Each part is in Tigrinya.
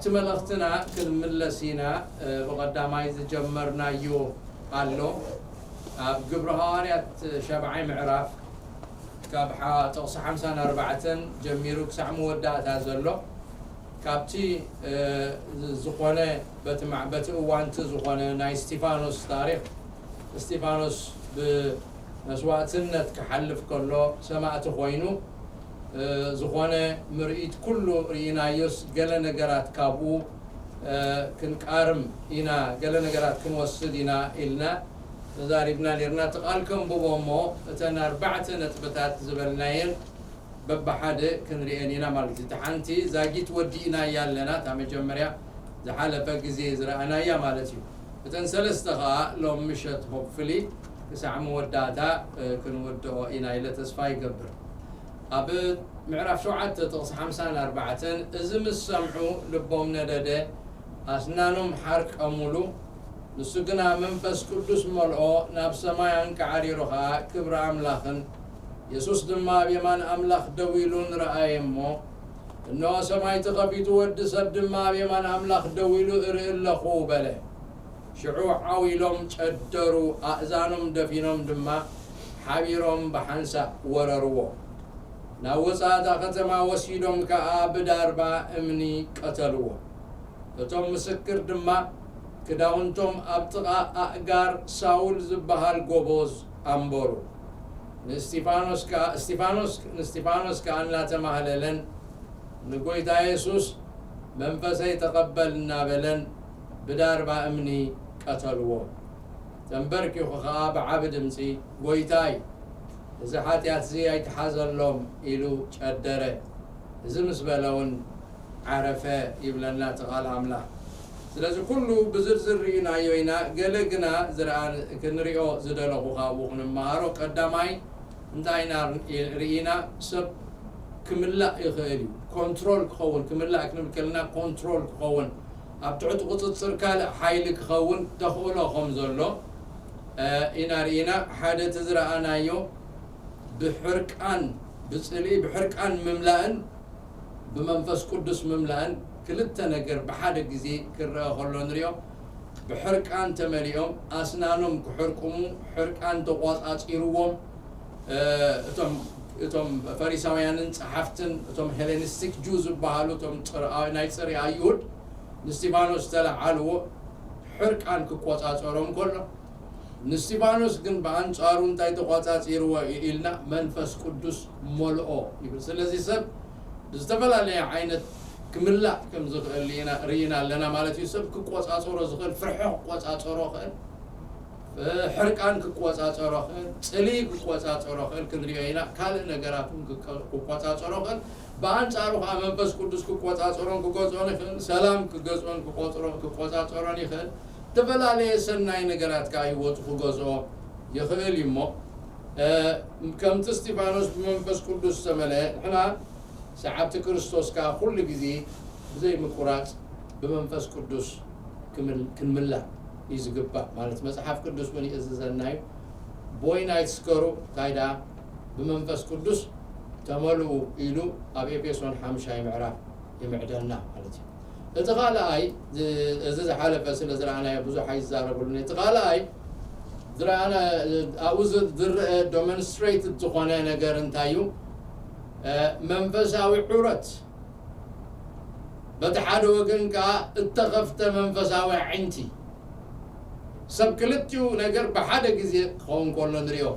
እቲ መልእኽትና ክንምለስ ኢና። እ፣ ብቐዳማይ ዝጀመርናዮ ኣሎ። ኣብ ግብሪ ሃዋርያት ሻብዓይ ምዕራፍ ካብ ሓ-፣ ጥቕሲ ሓምሳን ኣርባዕተን ጀሚሩ ክሳዕ መወዳእታ ዘሎ፣ ካብቲ፣ እ፣ ዝ-፣ ዝኾነ በቲ ማ-፣ በቲ እዋንቲ ዝኾነ ናይ እስጢፋኖስ ታሪኽ፣ እስጢፋኖስ ብመስዋእትነት ክሓልፍ ከሎ ሰማእቲ ኮይኑ፣ እ፣ ዝኾነ ምርኢት ኩሉ ርኢናዮስ፣ ገለ ነገራት ካብኡ፣ እ፣ ክንቃርም ኢና፣ ገለ ነገራት ክንወስድ ኢና ኢልና ተዛሪብና ነርና። እቲ ቃል ከንብቦ እሞ፣ እተን ኣርባዕተ ነጥብታት ዝበልናየን በብሓደ ክንሪአን ኢና ማለት እዩ። እታ ሓንቲ ዛጊት ወዲእናያ ኣለና፣ እታ መጀመርያ ዝሓለፈ ግዜ ዝረኣናያ ማለት እዩ። እተን ሰለስተ ኸኣ ሎም ምሸት ሆፕፍሊ ክሳዕ መወዳእታ፣ እ፣ ክንወድኦ ኢና ኢለ ተስፋ ይገብር። ኣብ ምዕራፍ ሸውዓተ ጥቕሲ ሓምሳን ኣርባዕተን፣ እዚ ምስ ሰምዑ ልቦም ነደደ፣ ኣስናኖም ሓርቀሙሉ። ንሱ ግና መንፈስ ቅዱስ መልኦ፣ ናብ ሰማይ ኣንቃዕሪሩ ኸኣ ክብሪ ኣምላኽን፣ የሱስ ድማ ኣብ የማን ኣምላኽ ደው ኢሉን ረኣየ እሞ፣ እንሆ ሰማይ ተኸፊቱ፣ ወዲ ሰብ ድማ ኣብ የማን ኣምላኽ ደው ኢሉ እርኢ ኣለኹ በለ። ሽዑ ዓው ኢሎም ጨደሩ፣ ኣእዛኖም ደፊኖም ድማ ሓቢሮም ብሓንሳእ ወረርዎ። ናብ ወጻእታ ከተማ ወሲዶም ከኣ ብዳርባ እምኒ ቀተልዎ። እቶም ምስክር ድማ ክዳውንቶም ኣብ ጥቓ ኣእጋር ሳውል ዝበሃል ጎቦዝ ኣንበሩ። ንእስጢፋኖስ ከኣ፣ እስጢፋኖስ፣ ንእስጢፋኖስ ከኣ እናተማህለለን ንጎይታ የሱስ መንፈሰይ ተቐበል እናበለን ብዳርባ እምኒ ቀተልዎ። ተንበርኪኹ ኸኣ ብዓቢ ድምጺ፣ "ጎይታይ፣ እዚ ሓጢኣት'ዚ ኣይትሓዘሎም" ኢሉ ጨደረ። እዚ ምስ በለ እውን ዓረፈ ይብለና እቲ ቃል ኣምላኽ። ስለዚ ኩሉ ብዝርዝር ርኢናዮ ኢና፣ ገለ ግና ዝረኣ-፣ ክንሪኦ ዝደለኹ ካብኡ ክንመሃሮ፣ ቀዳማይ እንታይ ኢና ርኢና? ሰብ ክምላእ ይኽእል እዩ። ኮንትሮል ክኸውን፣ ክምላእ ክንብል ከለና ኮንትሮል ክኸውን፣ ኣብ ትሕቲ ቁጽጽር ካልእ ሓይሊ ክኸውን ተኽእሎ ከም ዘሎ፣ እ፣ ኢና ርኢና። ሓደ እቲ ዝረኣናዮ ብሕርቃን፣ ብጽልኢ ብሕርቃን ምምላእን ብመንፈስ ቅዱስ ምምላእን ክልተ ነገር ብሓደ ግዜ ክረአ ከሎ ንሪኦ። ብሕርቃን ተመሊኦም፣ ኣስናኖም ክሕርቅሙ፣ ሕርቃን ተቋጻጺርዎም። እ፣ እቶም፣ እቶም ፈሪሳውያንን ጸሓፍትን፣ እቶም ሄሌኒስቲክ ጁ ዝበሃሉ፣ እቶም ጽርኣ-፣ ናይ ጽርያ ኣይሁድ፣ ንስቲፋኖስ ተለዓልዎ፣ ሕርቃን ክቆጻጸሮም ከሎ፣ ንስቲፋኖስ ግን ብኣንጻሩ እንታይ ተቋጻጺርዎ ኢ-፣ ኢልና፣ መንፈስ ቅዱስ መልኦ ይብል። ስለዚ ሰብ ብዝተፈላለየ ዓይነት ክምላእ ከም ዝኽእል ርኢና፣ ርኢና ኣለና ማለት እዩ። ሰብ ክቆጻጸሮ ዝኽእል፣ ፍርሒ ክቆጻጸሮ ክእል፣ እ፣ ሕርቃን ክቆጻጸሮ ክእል፣ ጽልኢ ክቆጻጸሮ ክእል ክንሪኦ ኢና። ካልእ ነገራት እውን ክቀ-፣ ክቆጻጸሮ ክእል። ብኣንጻሩ ከኣ መንፈስ ቅዱስ ክቆጻጸሮን ክገዝኦን ይኽእል። ሰላም ክገዝኦን ክቆጽሮ-፣ ክቆጻጸሮን ይኽእል። ዝተፈላለየ ሰናይ ነገራት ከኣ ህይወቱ ክገዝኦ ይኽእል እዩ እሞ፣ እ፣ ከምቲ እስጢፋኖስ ብመንፈስ ቅዱስ ዝተመልአ፣ ንሕና ሰዓብቲ ክርስቶስ ከኣ ኩሉ ግዜ ብዘይ ምቁራጽ ብመንፈስ ቅዱስ ክምል-፣ ክንምላእ እዩ ዝግባእ። ማለት መጽሓፍ ቅዱስ እውን ይእዝዘና እዩ። ብወይኒ ኣይትስከሩ፣ እንታይ ደኣ ብመንፈስ ቅዱስ ተመልኡ ኢሉ ኣብ ኤፌሶን ሓምሻይ ምዕራፍ ይምዕደልና ማለት እዩ። እቲ ካልኣይ፣ ዝ-፣ እዚ ዝሓለፈ ስለ ዝረኣናዮ ብዙሕ ኣይዛረብሉን። እቲ ካልኣይ ዝረኣና፣ ኣብኡ ዝ-፣ ዝረአ ዶመንስትሬት ዝኾነ ነገር እንታይ እዩ? እ፣ መንፈሳዊ ዑረት፣ በቲ ሓደ ወገን ከኣ እተኸፍተ መንፈሳዊ ኣዒንቲ። ሰብ ክልቲኡ ነገር ብሓደ ግዜ ክኸውን ከሎ ንሪኦ።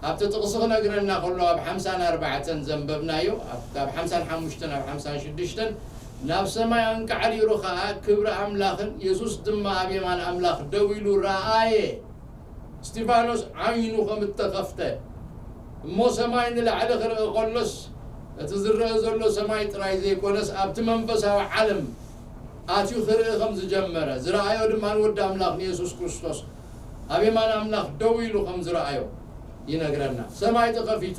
ኣብቲ ጥቕሲ ክነግረና ከሎ፣ ኣብ ሓምሳን ኣርባዕተን ዘንበብናዮ፣ ኣብ፣ ካብ ሓምሳን ሓሙሽተን ኣብ ሓምሳን ሽዱሽተን፣ ናብ ሰማይ ኣንቃዕሪሩ ኸኣ ክብሪ ኣምላኽን የሱስ ድማ ኣብ የማን ኣምላኽ ደው ኢሉ ረኣየ። እስጢፋኖስ ዓይኑ ከም እተኸፍተ፣ እሞ ሰማይ ንላዕሊ ክርኢ ከሎስ፣ እቲ ዝረአ ዘሎ ሰማይ ጥራይ ዘይኮነስ፣ ኣብቲ መንፈሳዊ ዓለም ኣትዩ ክርኢ ከም ዝጀመረ፣ ዝረኣዮ ድማ ንወዲ ኣምላኽ ንየሱስ ክርስቶስ ኣብ የማን ኣምላኽ ደው ኢሉ ከም ዝረኣዮ ይነግረና። ሰማይ ተኸፊቱ፣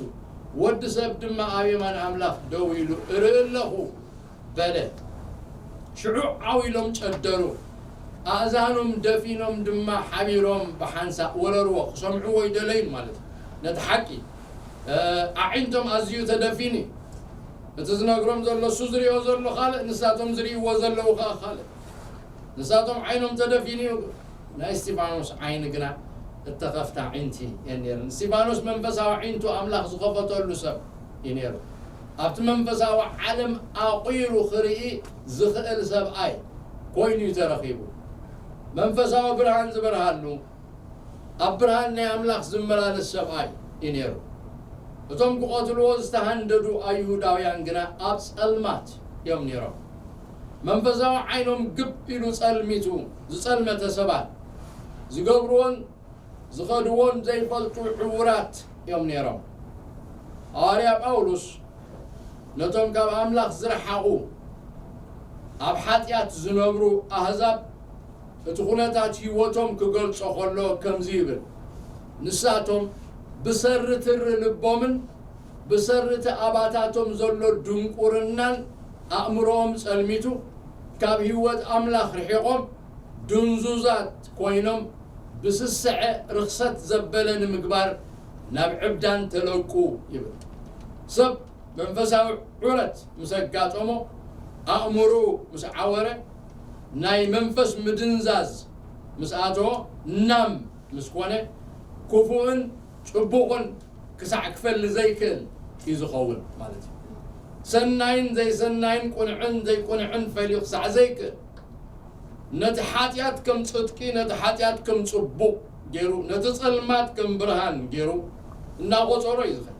ወዲ ሰብ ድማ ኣብ የማን ኣምላኽ ደው ኢሉ እርኢ ኣለኹ በለ። ሽዑ ዓው ኢሎም ጨደሩ፣ ኣእዛኖም ደፊኖም ድማ ሓቢሮም ብሓንሳእ ወረርዎ። ክሰምዕዎ ይደለዩን ማለት እዩ። ነቲ ሓቂ፣ እ፣ ኣዒንቶም ኣዝዩ ተደፊኑ እዩ። እቲ ዝነግሮም ዘሎ፣ እሱ ዝሪኦ ዘሎ ካልእ፣ ንሳቶም ዝሪእዎ ዘለዉ ከኣ ካልእ። ንሳቶም ዓይኖም ተደፊኑ እዩ፣ ናይ እስጢፋኖስ ዓይኒ ግና እተኸፍተ ኣዒንቲ እየን ነይረን። እስጢፋኖስ መንፈሳዊ ኣዒንቱ ኣምላኽ ዝኸፈተሉ ሰብ እዩ ነይሩ። ኣብቲ መንፈሳዊ ዓለም ኣቑሩ ክርኢ ዝኽእል ሰብኣይ ኮይኑ እዩ ተረኺቡ። መንፈሳዊ ብርሃን ዝበርሃሉ፣ ኣብ ብርሃን ናይ ኣምላኽ ዝመላለስ ሰብኣይ እዩ ነይሩ። እቶም ክቐትልዎ ዝተሃንደዱ ኣይሁዳውያን ግና ኣብ ጸልማት እዮም ነይሮም። መንፈሳዊ ዓይኖም ግብ ኢሉ ጸልሚቱ፣ ዝጸልመተ ሰባት፣ ዝገብርዎን ዝኸድዎን ዘይፈልጡ ዕዉራት እዮም ነይሮም። ሃዋርያ ጳውሎስ ነቶም ካብ ኣምላኽ ዝረሓቑ፣ ኣብ ሓጢኣት ዝነብሩ ኣህዛብ እቲ ኩነታት ህይወቶም ክገልጾ ከሎ ከምዚ ይብል፣ ንሳቶም ብሰሪ ትሪ ልቦምን ብሰሪ እቲ ኣባታቶም ዘሎ ድንቁርናን ኣእምሮኦም ጸልሚቱ፣ ካብ ህይወት ኣምላኽ ርሒቖም፣ ድንዙዛት ኮይኖም፣ ብስስዐ ርኽሰት ዘበለ ንምግባር ናብ ዕብዳን ተለቁ ይብል። ሰብ መንፈሳዊ ዑረት ምስ ኣጋጠሞ፣ ኣእምሮኡ ምስ ዓወረ፣ ናይ መንፈስ ምድንዛዝ ምስ ኣተዎ፣ ናም ምስ ኮነ፣ ክፉእን ጽቡቕን ክሳዕ ክፈሊ ዘይክእል እዩ ዝኸውን ማለት እዩ። ሰናይን ዘይሰናይን፣ ቁንዕን ዘይቁንዕን ፈልዩ ክሳዕ ዘይክእል፣ ነቲ ሓጢኣት ከም ጽድቂ፣ ነቲ ሓጢኣት ከም ጽቡቕ ገይሩ፣ ነቲ ጸልማት ከም ብርሃን ገይሩ እናቖጸሮ እዩ ዝኸድ።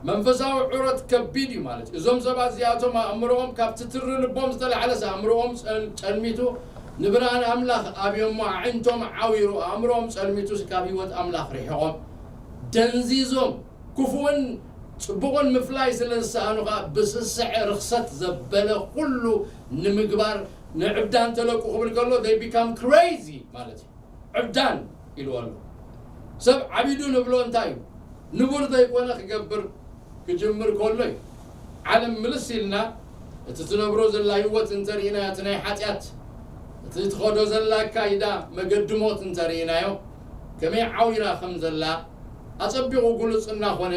መንፈሳዊ ዑረት ከቢድ እዩ ማለት እዩ። እዞም ሰባት እዚኣቶም ኣእምሮኦም ካብቲ ትሪ ልቦም ዝተላዕለስ ኣእምሮኦም ጸል-፣ ጸልሚቱ፣ ንብርሃን ኣምላኽ ኣብዮሞ፣ ኣዒንቶም ዓዊሩ፣ ኣእምሮኦም ጸልሚቱ፣ ካብ ህይወት ኣምላኽ ርሒቖም፣ ደንዚዞም፣ ክፉእን ጽቡቕን ምፍላይ ስለ ዝሰኣኑ ከኣ፣ ብስስዐ ርኽሰት ዘበለ ኩሉ ንምግባር ንዕብዳን ተለቁ ክብል ከሎ፣ they become crazy ማለት እዩ። ዕብዳን ኢልዎ ኣሎ። ሰብ ዓቢዱ ንብሎ እንታይ እዩ? ንቡር ዘይኮነ ክገብር ክጅምር ከሎ እዩ። ዓለም ምልስ ኢልና እቲ ትነብሮ ዘላ ህይወት እንተርኢናዮ፣ እቲ ናይ ሓጢኣት፣ እቲ ትኸዶ ዘላ ኣካይዳ መገዲ ሞት እንተርኢናዮ፣ ከመይ ዓዊራ ከም ዘላ ኣጸቢቑ ግሉጽ እናኾነ፣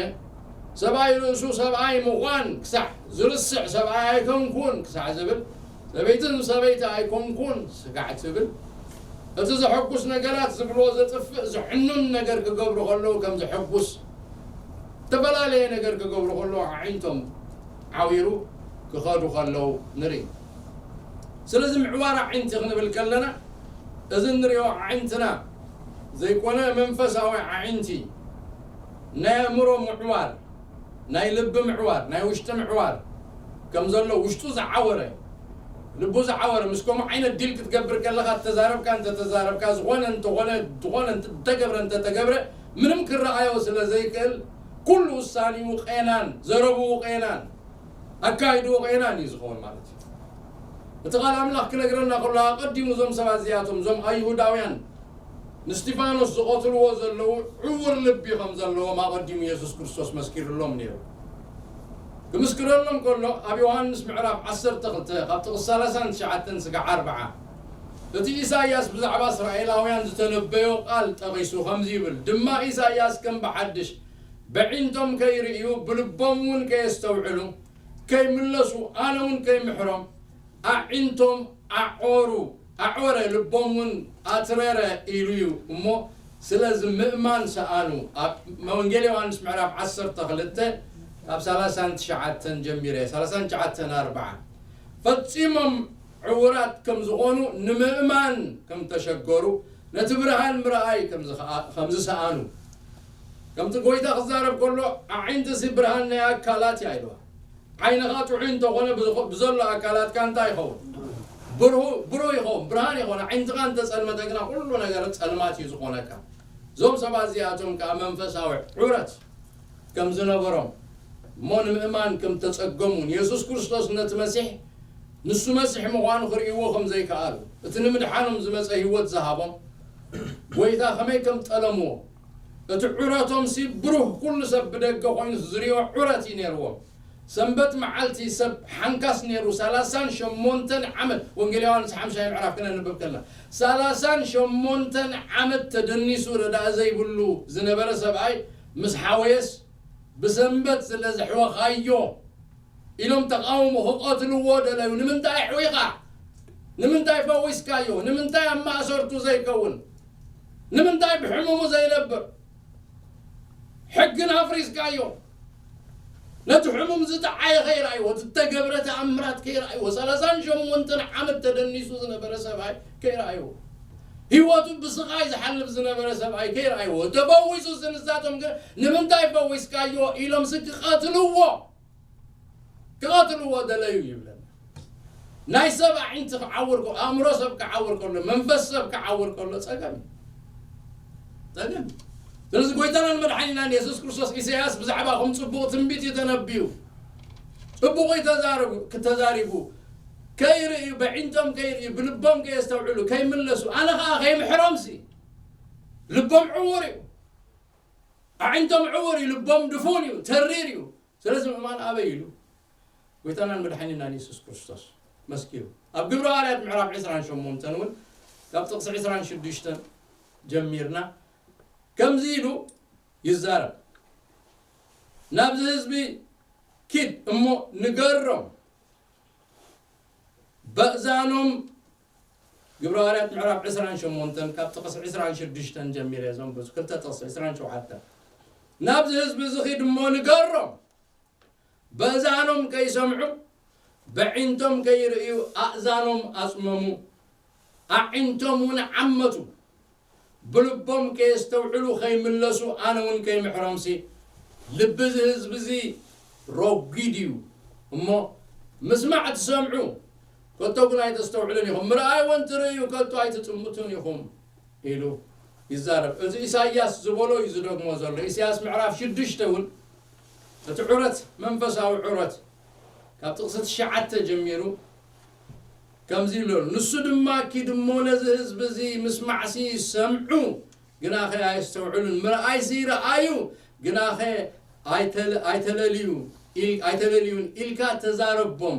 ሰብኣይ ርእሱ ሰብኣይ ምዃን ክሳዕ ዝርስዕ፣ ሰብኣይ ኣይኮንኩን ክሳዕ ዝብል፣ ሰበይትን ሰበይቲ ኣይኮንኩን ስጋዕ ትብል። እቲ ዘሐጉስ ነገራት ዝብልዎ ዘጥፍእ፣ ዘዕኑን ነገር ክገብሩ ከለዉ ከም ዘሐጉስ፣ ዝተፈላለየ ነገር ክገብሩ ከለዉ ኣዒንቶም ዓዊሩ ክኸዱ ከለዉ ንርኢ። ስለዚ ምዕዋር ኣዒንቲ ክንብል ከለና፣ እዚ እንሪኦ ኣዒንትና ዘይኮነ መንፈሳዊ ኣዒንቲ፣ ናይ ኣእምሮ ምዕዋር፣ ናይ ልቢ ምዕዋር፣ ናይ ውሽጢ ምዕዋር ከም ዘሎ፣ ውሽጡ ዝዓወረ፣ ልቡ ዝዓወረ፣ ምስ ከምኡ ዓይነት ዲል ክትገብር ከለኻ፣ ተዛረብካ እንተተዛረብካ፣ ዝኾነ እንተኾነ፣ ዝኾነ እንተተገብረ እንተተገብረ፣ ምንም ክረኣዮ ስለ ዘይክእል፣ ኩሉ ውሳኔኡ ቄናን፣ ዘረብኡ ቄናን፣ ኣካይድኡ ቄናን እዩ ዝኸውን ማለት እዩ። እቲ ቃል ኣምላኽ ክነግረና ከሎ፣ ኣቐዲሙ እዞም ሰባት እዚኣቶም፣ እዞም ኣይሁዳውያን፣ ንስቲፋኖስ ዝቐትልዎ ዘለዉ ዕዉር ልቢ ከም ዘለዎም ኣቐዲሙ የሱስ ክርስቶስ መስኪሩሎም ነይሩ። ክምስክረሎም ከሎ፣ ኣብ ዮሃንስ ምዕራፍ ዓሰርተ ክልተ፣ ካብ ጥቕሲ ሰላሳን ትሽዓተን ስጋዕ ኣርብዓ፣ እቲ ኢሳይያስ ብዛዕባ እስራኤላውያን ዝተነበዮ ቃል ጠቒሱ ከምዚ ይብል፣ ድማ ኢሳይያስ ከም ብሓድሽ፣ በዒንቶም ከይርእዩ፣ ብልቦም እውን ከየስተውዕሉ፣ ከይምለሱ፣ ኣነ እውን ከይምሕሮም፣ ኣዒንቶም ኣዖሩ፣ ኣዕወረ፣ ልቦም እውን ኣትረረ ኢሉ እዩ እሞ፣ ስለዚ ምእማን ሰኣኑ። ኣብ ወንጌል ዮሃንስ ምዕራፍ ዓሰርተ ክልተ ካብ ሰላሳን ትሽዓተን ጀሚረ፣ ሰላሳን ትሽዓተን ኣርብዓ፣ ፈጺሞም ዕዉራት ከም ዝኾኑ፣ ንምእማን ከም ተሸገሩ፣ ነቲ ብርሃን ምርኣይ ከም ዝኸኣ-፣ ከም ዝሰኣኑ። ከምቲ ጎይታ ክዛረብ ከሎ፣ ኣዒንትሲ ብርሃን ናይ ኣካላት እያ ኢልዋ። ዓይንኻ ጥዑይ እንተኾነ፣ ብዝኾ-፣ ብዘሎ ኣካላትካ እንታይ ይኸውን? ብርሁ-፣ ብሩህ ይኸውን፣ ብርሃን ይኸውን። ኣዒንትኻ እንተጸልመተ ግና፣ ኩሉ ነገር ጸልማት እዩ ዝኾነካ። እዞም ሰባት እዚኣቶም ከኣ መንፈሳዊ ዑረት ከም ዝነበሮም፣ እሞ ንምእማን ከም ተጸገሙ፣ ንየሱስ ክርስቶስ ነቲ መሲሕ፣ ንሱ መሲሕ ምዃኑ ክርእይዎ ከም ዘይከኣሉ፣ እቲ ንምድሓኖም ዝመጸ ህይወት ዝሃቦም ጎይታ ከመይ ከም ጠለምዎ፣ እቲ ዑረቶምሲ ብሩህ፣ ኩሉ ሰብ ብደገ ኮይኑ ዝርእዮ ዑረት እዩ ነይርዎም። ሰንበት መዓልቲ ሰብ ሓንካስ ነይሩ፣ ሰላሳን ሸሞንተን ዓመት፣ ወንጌል ዮሃንስ ሓምሻይ ምዕራፍ ክነንብብ ከለና፣ ሰላሳን ሸሞንተን ዓመት ተደኒሱ ረዳኢ ዘይብሉ ዝነበረ ሰብኣይ ምስ ሓወየስ፣ ብሰንበት ስለ ዘሕወኻዮ፣ ኢሎም ተቓውሞ ክቐትልዎ ደለዩ። ንምንታይ ኣሕዊኻ? ንምንታይ ፈዊስካዮ? ንምንታይ ኣብ ማእሰርቱ ዘይከውን? ንምንታይ ብሕሙሙ ዘይነብር? ሕግን ኣፍሪስካዮ። ነቲ ሕሙም ዝጠዓየ ከይረኣይዎ፣ እቲ እተገብረ ተኣምራት ከይረኣይዎ፣ ሰላሳን ሸሞንተን ዓመት ተደኒሱ ዝነበረ ሰብኣይ ከይረኣይዎ፣ ህይወቱ ብስቓይ ዝሓልፍ ዝነበረ ሰብኣይ ከይረኣይዎ፣ ተፈዊሱ ንሳቶም ግን ንምንታይ ፈዊስካዮ ኢሎም ክቐትልዎ፣ ክቐትልዎ ደለዩ ይብለና። ናይ ሰብ ኣዒንቲ ክዓውር ከሎ፣ ኣእምሮ ሰብ ክዓውር ከሎ፣ መንፈስ ሰብ ክዓውር ከሎ ጸገም እዩ። ጸገም። ስለዚ ጎይታናን መድሓኒናን የሱስ ክርስቶስ ኢሳያስ ብዛዕባኹም ጽቡቕ ትንቢት እዩ ተነብዩ። ጽቡቕ እዩ ተዛረቡ፣ ክተዛሪቡ። ከይርእዩ፣ በዒንቶም ከይርእዩ፣ ብልቦም ከየስተውዕሉ፣ ከይምለሱ፣ ኣነ ኸኣ ከይምሕሮምሲ። ልቦም ዕዉር እዩ። ኣዒንቶም ዕዉር እዩ፣ ልቦም ድፉን እዩ፣ ተሪር እዩ። ስለዚ ምእማን ኣበይ ኢሉ? ጎይታናን መድሓኒናን የሱስ ክርስቶስ መስኪሩ። ኣብ ግብረ ሃዋርያት ምዕራፍ ዕስራን ሸሞንተን እውን ካብ ጥቕሲ ዕስራን ሽዱሽተን ጀሚርና ከምዚ ኢሉ ይዛረብ። ናብዚ ህዝቢ ኪድ እሞ ንገሮም፣ በእዛኖም፣ ግብረ ሃዋርያት ምዕራፍ ዕስራን ሸሞንተን ካብ ጥቕሲ ዕስራን ሽዱሽተን ጀሚረ ዘንብብ፣ ክልተ ጥቕሲ ዕስራን ሸውዓተን። ናብዚ ህዝቢ እዚ ኺድ እሞ ንገሮም፣ በእዛኖም ከይሰምዑ፣ በዒንቶም ከይርእዩ፣ ኣእዛኖም ኣጽመሙ፣ ኣዒንቶም እውን ዓመቱ፣ ብልቦም ከየስተውዕሉ ከይምለሱ፣ ኣነ እውን ከይምሕሮምሲ፣ ልቢ እዚ ህዝቢ እዚ ረጒድ እዩ። እሞ ምስማዕ ትሰምዑ፣ ከቶ ግን ኣይተስተውዕሉን ኢኹም። ምርኣይ እውን ትርእዩ፣ ከቶ ኣይትጥምቱን ኢኹም ኢሉ ይዛረብ። እዚ ኢሳይያስ ዝበሎ እዩ ዝደግሞ ዘሎ። ኢሳይያስ ምዕራፍ ሽዱሽተ እውን እቲ ዑረት፣ መንፈሳዊ ዑረት፣ ካብ ጥቕሲ ትሽዓተ ጀሚሩ ከምዚ ይብሎ፣ ንሱ ድማ ኪድ እሞ ነዚ ህዝቢ እዚ ምስማዕሲ ሰምዑ፣ ግናኸ ኣየስተውዕሉን፣ ምርኣይሲ ረኣዩ፣ ግናኸ ኣይተለ-፣ ኣይተለልዩ ኢል-፣ ኣይተለልዩን ኢልካ ተዛረቦም።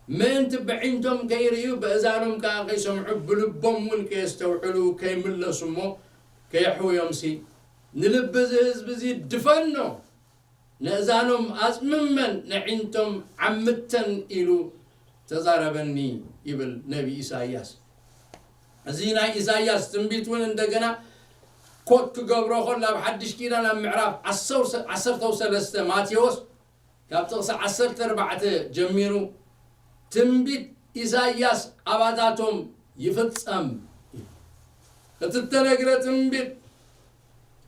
ምእንቲ በዒንቶም ከይርእዩ፣ በእዛኖም ከኣ ከይሰምዑ፣ ብልቦም እውን ከየስተውዕሉ፣ ከይምለሱ እሞ ከየሕውዮምሲ፣ ንልቢ እዚ ህዝቢ እዚ ድፈኖ፣ ነእዛኖም ኣጽምመን፣ ነዒንቶም ዓምተን ኢሉ ተዛረበኒ ይብል ነቢ ኢሳይያስ። እዚ ናይ ኢሳይያስ ትንቢት እውን እንደገና ኮት ክገብሮ ከሎ፣ ኣብ ሓድሽ ኪዳን ኣብ ምዕራፍ ዓሰርተ፣ ዓሰርተ ሰለስተ ማቴዎስ ካብ ጥቕሲ ዓሰርተ ኣርባዕተ ጀሚሩ፣ ትንቢት ኢሳይያስ ኣባታቶም ይፍጸም። እቲ እተነግረ ትንቢት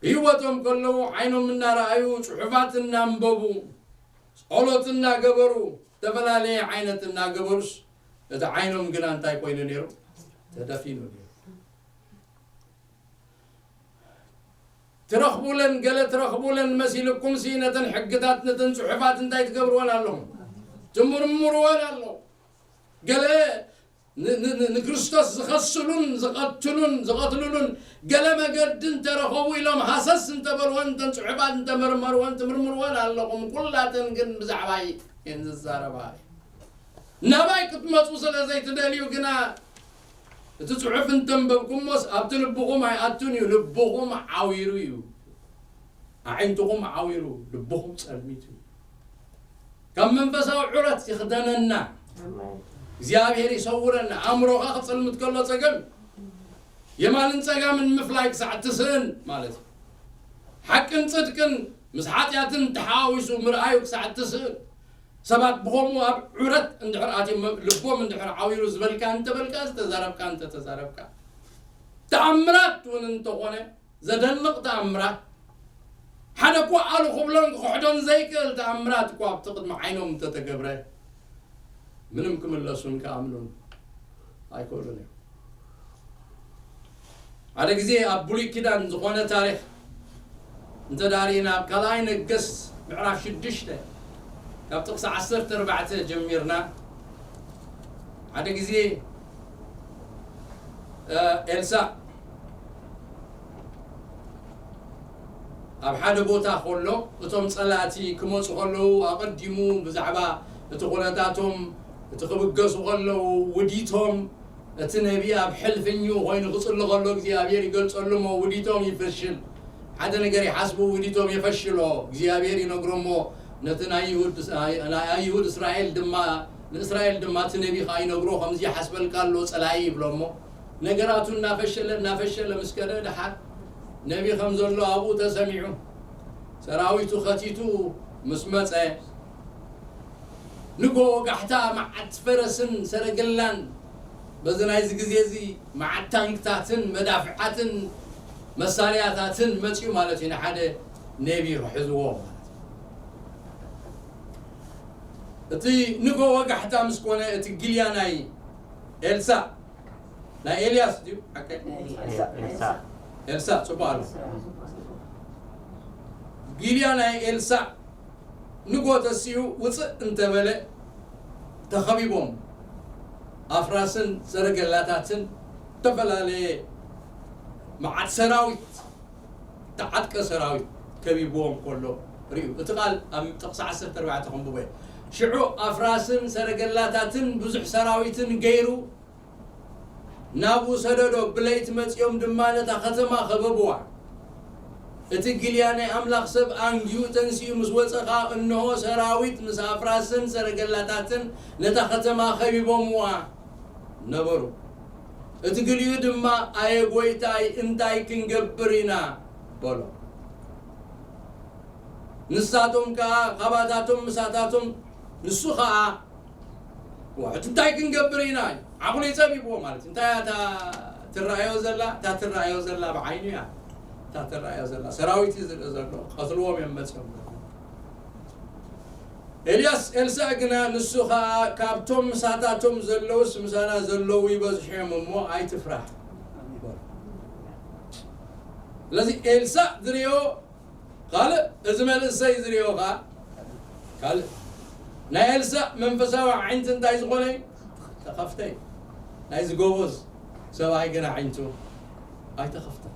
ብህይወቶም ከለዉ ዓይኖም እናረኣዩ፣ ጽሑፋት እናንበቡ፣ ጸሎት እናገበሩ፣ ዝተፈላለየ ዓይነት እናገበሩስ፣ እቲ ዓይኖም ግና እንታይ ኮይኑ ነይሩ? ተደፊኑ ነይሩ። ትረኽቡለን፣ ገለ ትረኽቡለን መሲልኩምሲ፣ ነተን ሕግታት፣ ነተን ጽሑፋት እንታይ ትገብርወን ኣለኹም? ትምርምርወን ኣለኹም። ገለ ን-፣ ን-፣ ን-፣ ንክርስቶስ ዝኸስሉን ዝቐትሉን፣ ዝቐትሉሉን ገለ መገዲ እንተረኸቡ ኢሎም ሃሰስ እንተበልወን፣ እተን ጽሑፋት እንተመርመርወን፣ ትምርምርወን ኣለኹም። ኩላተን ግን ብዛዕባይ እየን ዝዛረባ። ናባይ ክትመጹ ስለ ዘይትደልዩ ግና፣ እቲ ጽሑፍ እንተንበብኩሞስ ኣብቲ ልብኹም ኣይኣቱን እዩ፣ ልብኹም ዓዊሩ እዩ። ኣዒንትኹም ዓዊሩ፣ ልብኹም ጸልሚቱ እዩ። ካብ መንፈሳዊ ዑረት ይኽደነና። ኣሜን። እግዚኣብሔር ይሰውረና። ኣእምሮኻ ክጸልምት ከሎ ጸገም፣ የማንን ጸጋምን ምፍላይ ክሳዕ ትስእን ማለት እዩ። ሓቅን ጽድቅን ምስ ሓጢኣትን ተሓዋዊሱ ምርኣዩ ክሳዕ ትስእን። ሰባት ብኸምኡ ኣብ ዑረት እንድሕር ኣትዮም፣ ልቦም እንድሕር ዓዊሩ፣ ዝበልካ እንተበልካ፣ ዝተዛረብካ እንተተዛረብካ፣ ተኣምራት እውን እንተኾነ፣ ዘደንቕ ተኣምራት፣ ሓደ እኳ ኣሉ ክብሎን ክኽሕዶን ዘይክእል ተኣምራት እኳ ኣብቲ ቅድሚ ዓይኖም እንተተገብረ፣ ምንም ክምለሱን ክኣምኑን ኣይክእሉን እዮም። ሓደ ግዜ ኣብ ብሉይ ኪዳን ዝኾነ ታሪኽ እንተ ዳሪእና፣ ኣብ ካልኣይ ነገስት ምዕራፍ ሽዱሽተ ካብ ጥቕሲ ዓሰርተ ኣርባዕተ ጀሚርና፣ ሓደ ግዜ፣ እ፣ ኤልሳዕ ኣብ ሓደ ቦታ ከሎ፣ እቶም ጸላእቲ ክመጹ ከለዉ፣ ኣቐዲሙ ብዛዕባ እቲ ኩነታቶም፣ እቲ ክብገሱ ከለዉ፣ ውዲቶም፣ እቲ ነቢ ኣብ ሕልፍኙ ኮይኑ ክጽሊ ከሎ እግዚኣብሔር ይገልጸሉ እሞ ውዲቶም ይፈሽል። ሓደ ነገር ይሓስቡ፣ ውዲቶም የፈሽሎ። እግዚኣብሔር ይነግሮ እሞ ነቲ ናይ ይሁድ ናይ ኣይሁድ እስራኤል ድማ ንእስራኤል ድማ እቲ ነቢ ኸኣ ይነግሮ ከምዚ ይሓስበልካ ኣሎ ጸላኢ ይብሎ እሞ ነገራቱ እናፈሸለ እናፈሸለ ምስ ከደ ደሓር ነቢ ከም ዘሎ ኣብኡ ተሰሚዑ ሰራዊቱ ኸቲቱ ምስ መጸ ንጎ ወጋሕታ መዓት ፈረስን ሰረገላን በዚ ናይዚ ግዜ እዚ መዓት ታንክታትን መዳፍዓትን መሳርያታትን መፅኡ ማለት እዩ ንሓደ ነቢ ክሕዝዎ ማለት እዩ እቲ ንጎ ወጋሕታ ምስ ኮነ እቲ ግልያ ናይ ኤልሳ ናይ ኤልያስ ድዩ ሓቀይ ኤልሳ ጽቡቅ ኣሎ ግልያ ናይ ኤልሳ ንጎ ተሲኡ ውፅእ እንተበለ ተኸቢቦም ኣፍራስን ሰረገላታትን ዝተፈላለየ መዓት ሰራዊት ተዓጥቀ ሰራዊት ከቢብዎም ከሎ ርእዩ እቲ ቃል ኣብ ጥቕሲ ዓሰርተ ኣርባዕተ ከንብቦ ሽዑ ኣፍራስን ሰረገላታትን ብዙሕ ሰራዊትን ገይሩ ናብኡ ሰደዶ ብለይቲ መጺኦም ድማ ነታ ከተማ ከበብዋ እቲ ግልያ ናይ ኣምላኽ ሰብ ኣንጊኡ ተንሲኡ ምስ ወጸ ኸኣ እንሆ ሰራዊት ምስ ኣፍራስን ሰረገላታትን ነታ ከተማ ኸቢቦምዋ ነበሩ እቲ ግልዩ ድማ ኣየ ጐይታይ እንታይ ክንገብር ኢና በሎ ንሳቶም ከኣ ካባታቶም ምሳታቶም ንሱ ኸኣ ሕጂ እንታይ ክንገብር ኢና ዓቑሊ ጸቢብዎ ማለት እንታይ እያ ትረኣዮ ዘላ እታ ትረኣዮ ዘላ ብዓይኑ እያ እታ ትረኣዮ ዘላ ሰራዊት እዩ ዝርኢ ዘሎ ቀትልዎም እዮም መፅኦም ኤልያስ ኤልሳዕ ግና ንሱ ኸዓ ካብቶም ምሳታቶም ዘለውስ ምሳና ዘለዉ ይበዝሑ እዮም እሞ ኣይትፍራህ ስለዚ ኤልሳዕ ዝርዮ ካልእ እዚ መንእሰይ ዝርዮ ኸዓ ካልእ ናይ ኤልሳዕ መንፈሳዊ ዓይንቲ እንታይ ዝኾነ ተኸፍተ እዩ ናይዚ ጎበዝ ሰብኣይ ግን ዓይንቱ ኣይተኸፍተን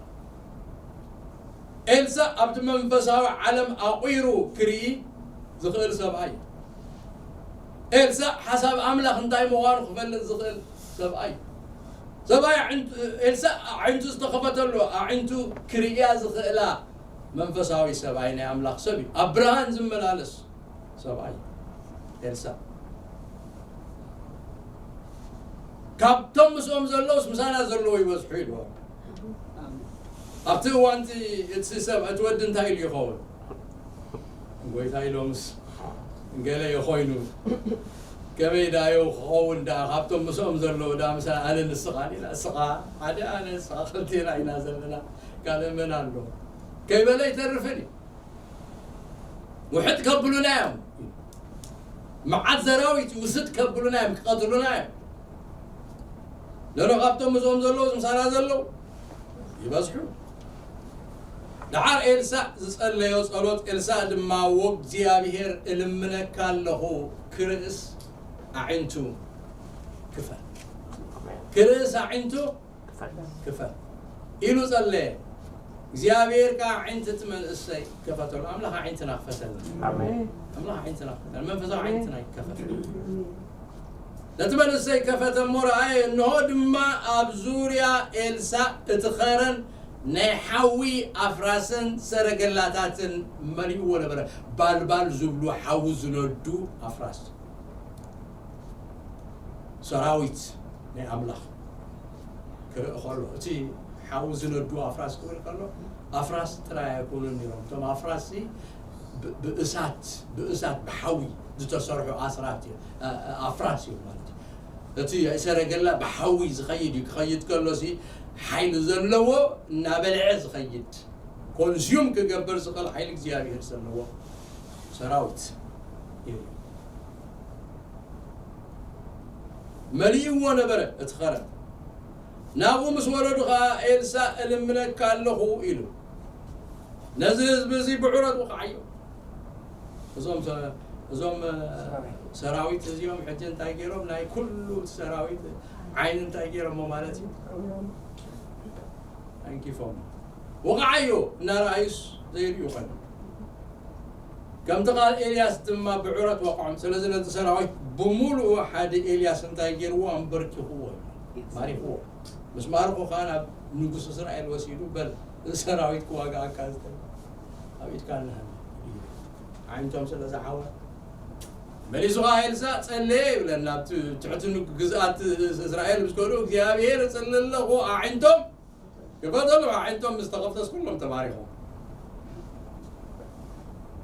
ኤልሳዕ ኣብቲ መንፈሳዊ ዓለም ኣቑሩ ክርኢ ዝኽእል ሰብኣይ እዩ ኤልሳዕ ሓሳብ ኣምላኽ እንታይ ምዃኑ ክፈልጥ ዝኽእል ሰብኣይ እዩ ሰብኣይ ኤልሳዕ ኣዒንቱ ዝተኸፈተሉ ኣዒንቱ ክርእያ ዝኽእላ መንፈሳዊ ሰብኣይ ናይ ኣምላኽ ሰብ እዩ ኣብ ብርሃን ዝመላለስ ሰብኣይ ኤልሳ ካብቶም ምስኦም ዘለውስ ምሳና ዘለዎ ይበዝሑ ኢልዎ ኣብቲ እዋንቲ እቲ ሰብ እቲ ወዲ እንታይ ኢሉ ይኸውን ጎይታ ኢሎምስ ገለ ይኮይኑ ከመይ ዳዮ ክኸውን ዳ ካብቶም ምስኦም ዘለዉ ዳ ምሳ ኣነ ንስኻ ዲና እስኻ ሓደ ኣነ ንስኻ ክልቴና ኢና ዘለና ካልእ መን ኣሎ ከይበለ ይተርፍን እዩ ውሕጥ ከብሉና እዮም መዓት ዘራዊት ውስጥ ከብሉና እዮም ክቐትሉና እዮም ነሮ ካብቶም ምስኦም ዘለዉ ምሳና ዘለዉ ይበዝሑ ደዓር ኤልሳዕ ዝጸለዮ ጸሎት ኤልሳዕ ድማ ወእግዚኣብሔር እልምነካ ኣለኹ ክርእስ ኣዒንቱ ክፈት ክርእስ ኣዒንቱ ክፈት ኢሉ ጸለየ እግዚኣብሔር ከዓ ዓይንቲ እቲ መንእሰይ ከፈተሉ ኣምላኽ ዓይንትና ክፈተልና ኣምላኽ ዓይንትና ክፈተልና መንፈሳዊ ዓይንትና ይከፈት ነቲ መንእሰይ ከፈተ እሞ ረኣየ እንሆ ድማ ኣብ ዙርያ ኤልሳዕ እቲ ኸረን ናይ ሓዊ ኣፍራስን ሰረገላታትን መሊእዎ ነበረ ባልባል ዝብሉ ሓዊ ዝነዱ ኣፍራስ ሰራዊት ናይ ኣምላኽ ክርኢ ከሎ እቲ ሓዊ ዝነዱ ኣፍራስ ክብል ከሎ ኣፍራስ ጥራይ ኣይኮኑን ነይሮም እቶም ኣፍራስ ብእሳት ብእሳት ብሓዊ ዝተሰርሑ ኣስራት ኣፍራስ እዩ ማለት እዩ እቲ ሰረገላ ብሓዊ ዝኸይድ እዩ ክኸይድ ከሎ ሲ ሓይሊ ዘለዎ እናበልዐ ዝኸይድ ኮንሱም ክገብር ዝኽእል ሓይሊ እግዚኣብሔር ዘለዎ ሰራዊት እዩ መሊእዎ ነበረ እቲ ኸረን ናብኡ ምስ ወረዱ ኸዓ ኤልሳእ እልምነካ ኣለኹ ኢሉ ነዚ ህዝቢ እዚ ብዕረት ውቕዓዮ እዞም እዞም ሰራዊት እዚኦም ሕጂ እንታይ ገይሮም ናይ ኩሉ ሰራዊት ዓይኒ እንታይ ገይሮሞ ማለት እዩ ኣንኪፎም ወቕዓዮ እናረኣዩስ ዘይርእዩ ኾይኖም ከምቲ ቃል ኤልያስ ድማ ብዕረት ወቕዖም ስለዚ ነቲ ሰራዊት ብምሉኡ ሓደ ኤልያስ እንታይ ገይርዎ ኣንበርኪኽዎ ማሪኽዎ ምስ ማርኹ ከዓ ናብ ንጉስ እስራኤል ወሲዱ በል እዚ ሰራዊት ክዋግኣካ ዝተ ኣብ ኢድካ እንሃለ እዩ ኣዒንቶም ስለ ዝዓወረ። መሊሱ ኸዓ ኤልሳዕ ጸለየ ይብለና። ኣብቲ ትሕቲ ንግ-፣ ግዝኣት እስራኤል ምስ ከዱ እግዚኣብሔር እጽሊ ኣለኹ ኣዒንቶም ክፈተሉ፣ ኣዒንቶም ምስ ተኸፍተስ ኩሎም ተባሪኾም።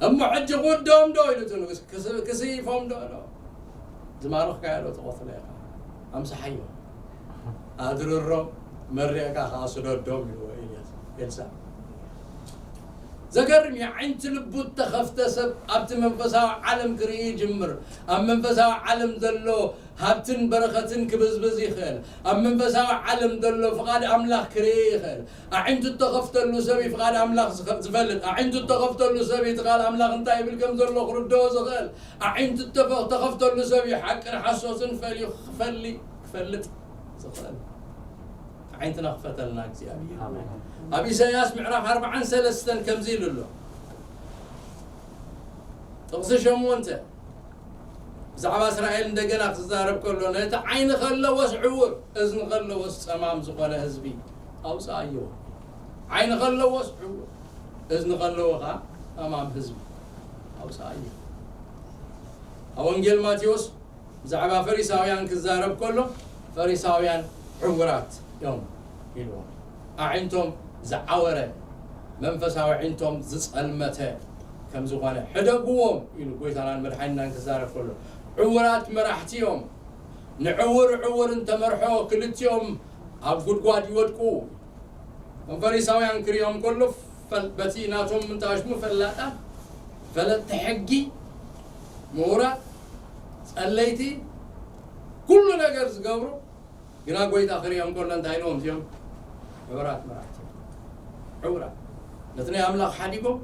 እሞ ሕጂ ክውድኦም ዶ ኢሉ እቲ ንጉስ ክስ-፣ ክስይፎም ዶ ኢሎ። ዝማረኽካዮ ዶ ትቐትሎ ኢኻ። ኣምስሓዮ። ኣድርሮም መሪቕካ ኸዓ ስደዶም ኢልዎ ኤልያስ፣ ኤልሳዕ። ዘገርም እዩ። ኣዒንቲ ልቡ እተኸፍተ ሰብ ኣብቲ መንፈሳዊ ዓለም ክርኢ ይጅምር። ኣብ መንፈሳዊ ዓለም ዘሎ ሃብትን በረኸትን ክብዝብዝ ይኽእል። ኣብ መንፈሳዊ ዓለም ዘሎ ፍቓድ ኣምላኽ ክርኢ ይኽእል። ኣዒንቱ እተኸፍተሉ ሰብ እዩ ፍቓድ ኣምላኽ ዝኸ-፣ ዝፈልጥ። ኣዒንቱ እተኸፍተሉ ሰብ እዩ እቲ ቃል ኣምላኽ እንታይ ይብል ከም ዘሎ ክርድኦ ዝኽእል። ኣዒንቱ እተፈ-፣ እተኸፍተሉ ሰብ እዩ ሓቅን ሓሶትን ፈልዩ ክፈሊ-፣ ክፈልጥ ዝኽእል። ኣዒንትና ክፈተልና እግዚኣብሔር። ኣሜን። ኣብ ኢሳይያስ ምዕራፍ ኣርባዓን ሰለስተን ከምዚ ኢሉ ኣሎ። ጥቕሲ ሸሞንተ ብዛዕባ እስራኤል እንደገና ክዛረብ ከሎ፣ ነቲ ዓይኒ ከለዎስ ዕውር፣ እዝኒ ከለዎስ ጸማም ዝኾነ ህዝቢ ኣውጽኣዮ። ዓይኒ ከለዎስ ዕውር፣ እዝኒ ከለዎ ኸኣ ጸማም ህዝቢ ኣውጽኣዮ። ኣብ ወንጌል ማቴዎስ ብዛዕባ ፈሪሳውያን ክዛረብ ከሎ፣ ፈሪሳውያን ዕውራት እዮም ኢልዎም። ኣዒንቶም ዝዓወረ፣ መንፈሳዊ ኣዒንቶም ዝጸልመተ ከም ዝኾነ፣ ሕደግዎም ኢሉ ጎይታናን መድሓኒናን ክዛረብ ከሎ፣ ዕውራት መራሕቲ እዮም። ንዕውር ዕውር እንተመርሖ፣ ክልቲኦም ኣብ ጉድጓድ ይወድቁ። እቶም ፈሪሳውያን ክሪኦም ከሎ፣ ፈል-፣ በቲ ናቶም እንተኣሽሙ ፈላጣት፣ ፈለጥቲ ሕጊ፣ ምሁራት፣ ጸለይቲ፣ ኩሉ ነገር ዝገብሩ፣ ግና ጎይታ ክሪኦም ከሎ እንታይ ኢልዎም እዚኦም? ዕውራት መራሕቲ። ዕውራት። ነቲ ናይ ኣምላኽ ሓዲጎም፣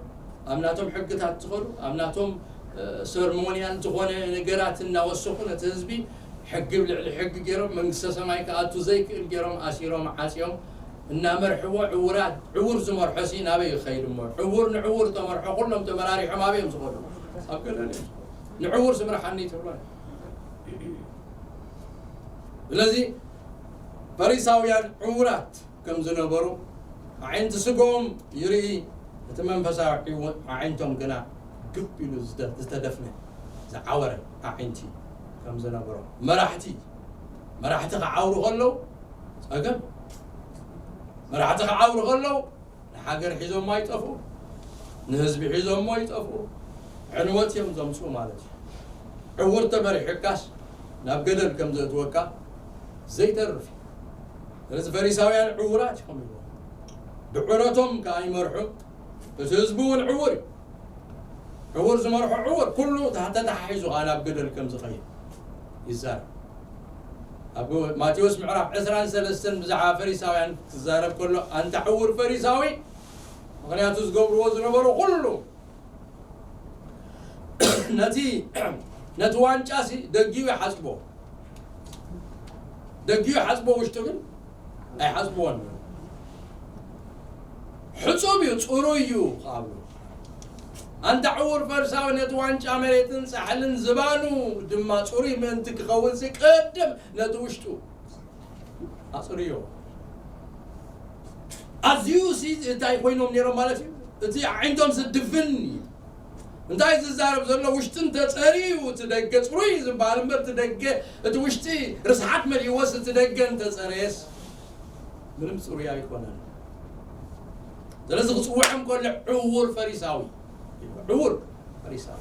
ኣብ ናቶም ሕግታት ዝኸዱ፣ ኣብ ናቶም፣ እ፣ ሰርሞንያል ዝኾነ ነገራት እናወሰኹ ነቲ ህዝቢ ሕጊ ብልዕሊ ሕጊ ገይሮም፣ መንግስተ ሰማይ ክኣቱ ዘይክእል ገይሮም፣ ኣሲሮም፣ ዓጽዮም፣ እናመርሕዎ፣ ዕውራት፣ ዕውር ዝመርሖ ሲ ናበይ ይኸይድ እሞ? ዕውር ንዕውር ተመርሖ፣ ኩሎም ተመራሪሖም ኣበይ እዮም ዝኸዱ? ኣብ ገደል እዮም። ንዕውር ስምርሓኒ ትብሎ። ስለዚ ፈሪሳውያን ዕውራት ከም ዝነበሩ፣ ኣዒንቲ ስግኦም ይርኢ፣ እቲ መንፈሳዊ ዕው-፣ ኣዒንቶም ግና ግብ ኢሉ ዝደ-፣ ዝተደፍነ፣ ዝዓወረ ኣዒንቲ ከም ዝነበሮም። መራሕቲ፣ መራሕቲ ክዓውሩ ከለዉ ጸገም፣ መራሕቲ ክዓውሩ ከለዉ ንሃገር ሒዞሞ ኣይጠፍኡ፣ ንህዝቢ ሒዞሞ ኣይጠፍኡ፣ ዕንወት እዮም ዘምጽኡ ማለት እዩ። ዕውር ተመሪሕካስ ናብ ገደል ከም ዘእትወካ ዘይተርፍ እዩ። ስለዚ ፈሪሳውያን ዕውራት ኢኹም ኢልዎም። ብዕረቶም ከኣ ይመርሑ፣ እቲ ህዝቢ እውን ዕውር እዩ። ዕውር ዝመርሖ ዕውር፣ ኩሉ ተታ-፣ ተተሓሒዙ ከኣ ናብ ገደል ከም ዝኸይድ ይዛረብ። ኣብ ማቴዎስ ምዕራፍ ዕስራን ሰለስተን ብዛዕባ ፈሪሳውያን ክዛረብ ከሎ፣ ኣንታ ዕውር ፈሪሳዊ፣ ምኽንያቱ ዝገብርዎ ዝነበሩ ኩሉ ነቲ፣ ነቲ ዋንጫ ሲ ደጊኡ ይሓጽቦ። ደጊኡ ይሓጽቦ፣ ውሽጡ ግን ኣይሓጽብዎን። ሕጹብ እዩ፣ ጽሩይ እዩ ክኣብሉ። ኣንታ ዕውር ፈሪሳዊ፣ ነቲ ዋንጫ መሬትን ጻሕልን ዝባኑ ድማ ጽሩይ ምእንቲ ክኸውን ሲ ቅድም ነቲ ውሽጡ ኣጽርዮ። ኣዝዩ ሲ እንታይ ኮይኖም ነይሮም ማለት እዩ? እቲ ኣዒንቶም ሲ ድፍን እዩ። እንታይ ዝዛረብ ዘሎ? ውሽጢ እንተጸርዩ እቲ ደገ ጽሩይ ዝበሃል እምበር፣ እቲ ደገ፣ እቲ ውሽጢ ርስሓት መሊእዎስ፣ እቲ ደገ እንተጸረየስ ምንም ጽሩይ ኣይኮነን። ስለዚ ክጽውዖም ከሎ ዕውር ፈሪሳዊ፣ ዕውር ፈሪሳዊ።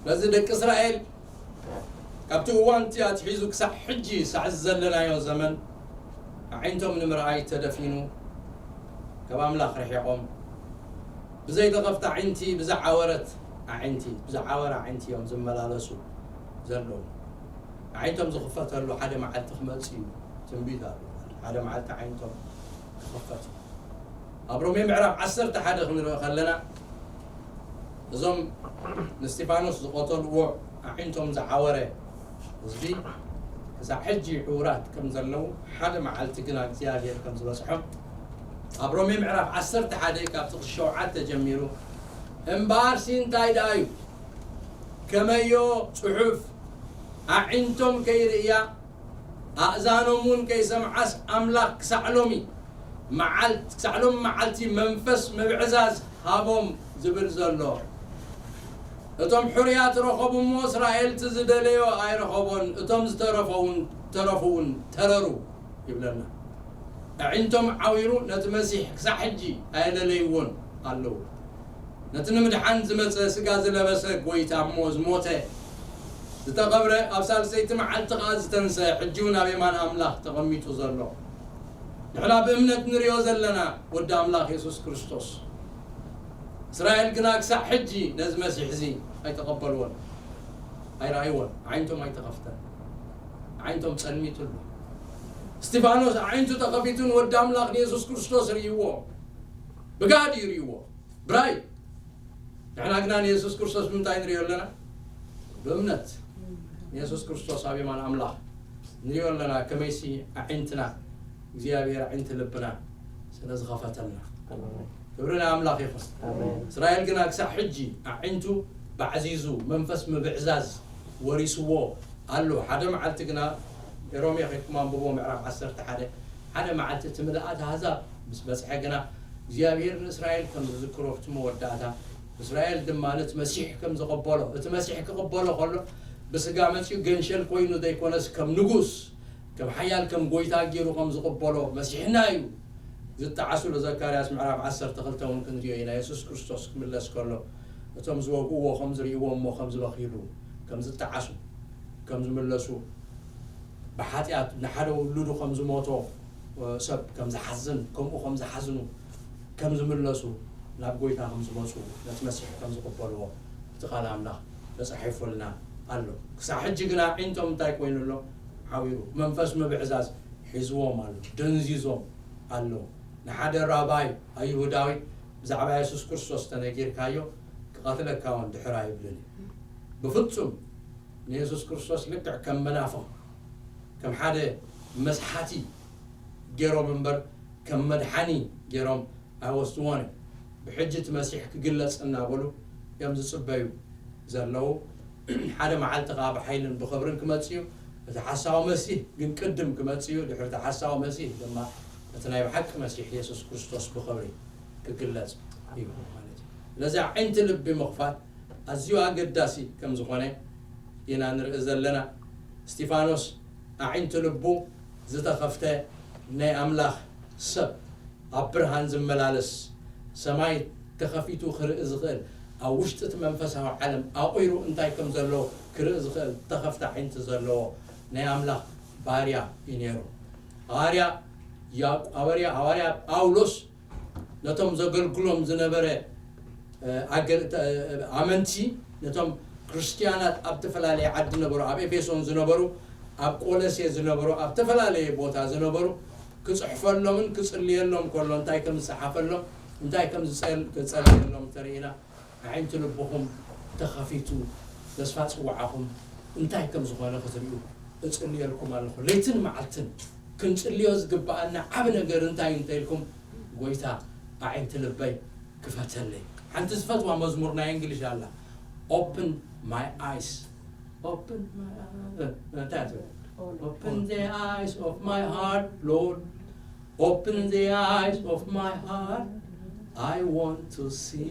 ስለዚ ደቂ እስራኤል ካብቲ እዋን እቲ ኣትሒዙ ክሳዕ ሕጂ፣ ሳዕ ዘለናዮ ዘመን፣ ኣዒንቶም ንምርኣይ ተደፊኑ፣ ካብ ኣምላኽ ርሒቖም፣ ብዘይተኸፍተ ኣዒንቲ፣ ብዝዓወረት ኣዒንቲ፣ ብዝዓወረ ኣዒንቲ እዮም ዝመላለሱ ዘለዉ። ኣዒንቶም ዝኽፈተሉ ሓደ መዓልቲ ክመጽእ እዩ፣ ትንቢት ኣሎ። ሓደ መዓልቲ ኣዒንቶም ክኽፈት እዩ። ኣብ ሮሜ ምዕራፍ ዓሰርተ ሓደ ክንርኢ ከለና፣ እዞም ንስጢፋኖስ ዝቐተልዎ ኣዒንቶም ዝዓወረ ህዝቢ ክሳዕ ሕጂ ዕውራት ከም ዘለዉ፣ ሓደ መዓልቲ ግና እግዚኣብሔር ከም ዝበጽሖም፣ ኣብ ሮሜ ምዕራፍ ዓሰርተ ሓደ ካብ ጥቕሲ ሸውዓተ ጀሚሩ፣ እምበኣርሲ እንታይ ደኣ እዩ? ከመዮ ጽሑፍ፣ ኣዒንቶም ከይርእያ፣ ኣእዛኖም እውን ከይሰምዓስ፣ ኣምላኽ ክሳዕ ሎሚ መዓልት ክሳዕ ሎም መዓልቲ መንፈስ ምብዕዛዝ ሃቦም ዝብል ዘሎ። እቶም ሕሩያት ረኸቡ እሞ እስራኤል እቲ ዝደለዮ ኣይረኸቦን፣ እቶም ዝተረፈውን ተረፉውን ተረሩ ይብለና። ኣዒንቶም ዓዊሩ ነቲ መሲሕ ክሳዕ ሕጂ ኣየለለይዎን ኣለዉ። ነቲ ንምድሓን ዝመጸ ስጋ ዝለበሰ ጎይታ እሞ ዝሞተ ዝተቐብረ ኣብ ሳልሰይቲ መዓልቲ ኸኣ ዝተንሰ ሕጂ እውን ኣብ የማን ኣምላኽ ተቐሚጡ ዘሎ ንሕና ብእምነት ንሪኦ ዘለና ወዲ ኣምላኽ የሱስ ክርስቶስ። እስራኤል ግና ክሳዕ ሕጂ ነዚ መሲሕ እዚ ኣይተቐበልዎን ኣይረኣይዎን። ኣዒንቶም ኣይተኸፍተን። ኣዒንቶም ጸልሚቱ ኣሎ። እስጢፋኖስ ኣዒንቱ ተኸፊቱን ወዲ ኣምላኽ ንየሱስ ክርስቶስ ርእይዎ። ብጋድ እዩ ርእይዎ። ብራይ ንሕና ግና ንየሱስ ክርስቶስ ብምንታይ ንሪኦ ኣለና? ብእምነት ንየሱስ ክርስቶስ ኣብ የማን ኣምላኽ ንሪኦ ኣለና። ከመይሲ ኣዒንትና እግዚኣብሔር ኣዒንቲ ልብና ስለ ዝኸፈተልና ክብሪ ናይ ኣምላኽ ይኹን። እስራኤል ግና ክሳዕ ሕጂ ኣዒንቱ ባዕዚዙ መንፈስ ምብዕዛዝ ወሪስዎ ኣሎ። ሓደ መዓልቲ ግና ሮሜ ከይድኩም ኣንብቦ ምዕራፍ ዓሰርተ ሓደ ሓደ መዓልቲ እቲ ምልኣት ኣህዛብ ምስ በጽሐ ግና እግዚኣብሔር ንእስራኤል ከም ዝዝክሮ እቲ መወዳእታ እስራኤል ድማ ነቲ መሲሕ ከም ዝቐበሎ እቲ መሲሕ ክቕበሎ ከሎ ብስጋ መጺኡ ገንሸል ኮይኑ ዘይኮነስ ከም ንጉስ ከም ሓያል ከም ጎይታ ገይሩ ከም ዝቕበሎ መሲሕና እዩ። ዝጠዓሱሉ ዘካርያስ ምዕራፍ ዓሰርተ ክልተ እውን ክንሪኦ ኢና። የሱስ ክርስቶስ ክምለስ ከሎ እቶም ዝወግእዎ ከም ዝርእይዎ እሞ ከም ዝበኽይሉ ከም ዝጠዓሱ ከም ዝምለሱ ብሓጢኣት ንሓደ ውሉዱ ከም ዝሞቶ ሰብ ከም ዝሓዝን ከምኡ ከም ዝሓዝኑ ከም ዝምለሱ ናብ ጎይታ ከም ዝመፁ ነቲ መሲሕ ከም ዝቕበልዎ እቲ ቃል ኣምላኽ ተፃሒፉልና ኣሎ። ክሳብ ሕጂ ግና ዒንቶም እንታይ ኮይኑ ኣሎ? ዓዊሩ መንፈስ ምብዕዛዝ ሒዝዎም ኣሎ፣ ደንዚዞም ኣሎ። ንሓደ ራባይ ኣይሁዳዊ ብዛዕባ የሱስ ክርስቶስ ተነጊርካዮ ክቐትለካ እውን ድሕር ኣይብልን እዩ። ብፍጹም ንየሱስ ክርስቶስ ልክዕ ከም መናፍቕ ከም ሓደ መስሓቲ ገይሮም እምበር ከም መድሓኒ ገይሮም ኣይወስድዎን እዮም። ብሕጂ እቲ መሲሕ ክግለጽ እናበሉ እዮም ዝጽበዩ ዘለዉ። ሓደ መዓልቲ ከኣ ብሓይልን ብኽብርን ክመጽእ እዩ። እቲ ሓሳዊ መሲህ ግን ቅድም ክመጽእ እዩ። ድሕሪ እቲ ሓሳዊ መሲህ ድማ እቲ ናይ ብሓቂ መሲሕ የሱስ ክርስቶስ ብኽብሪ ክግለጽ እዩ ማለት እዩ። ስለዚ ኣዒንቲ ልቢ ምኽፋት ኣዝዩ ኣገዳሲ ከም ዝኾነ ኢና ንርኢ ዘለና። እስጢፋኖስ ኣዒንቲ ልቡ ዝተኸፍተ ናይ ኣምላኽ ሰብ ኣብ ብርሃን ዝመላለስ ሰማይ ተኸፊቱ ክርኢ ዝኽእል ኣብ ውሽጢ እቲ መንፈሳዊ ዓለም ኣቑሩ እንታይ ከም ዘለዎ ክርኢ ዝኽእል ተኸፍተ ኣዒንቲ ዘለዎ ናይ ኣምላኽ ባርያ እዩ ነይሩ። ሃዋርያ ያዕቆ- ሃዋርያ ሃዋርያ ጳውሎስ ነቶም ዘገልግሎም ዝነበረ ኣመንቲ ነቶም ክርስትያናት ኣብ ዝተፈላለየ ዓዲ ነበሩ ኣብ ኤፌሶን ዝነበሩ ኣብ ቆለሴ ዝነበሩ ኣብ ዝተፈላለየ ቦታ ዝነበሩ ክፅሕፈሎምን ክፅልየሎም ከሎ እንታይ ከም ዝፀሓፈሎም እንታይ ከም ዝፀልየሎም ተርእና ኣዒንቲ ልብኹም ተኸፊቱ ተስፋ ፅዋዓኹም እንታይ ከም ዝኾነ ክትርእዩ እፅልየልኩም ኣለኹ ለይትን መዓልትን ክንፅልዮ ዝግበኣና ዓብ ነገር እንታይ እዩ እንተኢልኩም ጎይታ ኣዒንቲ ልበይ ክፈተለይ ሓንቲ ዝፈትዋ መዝሙር ናይ እንግሊሽ ኣላ open my eyes open my eyes እንታይ ትብል open the eyes of my heart Lord open the eyes of my heart I want to see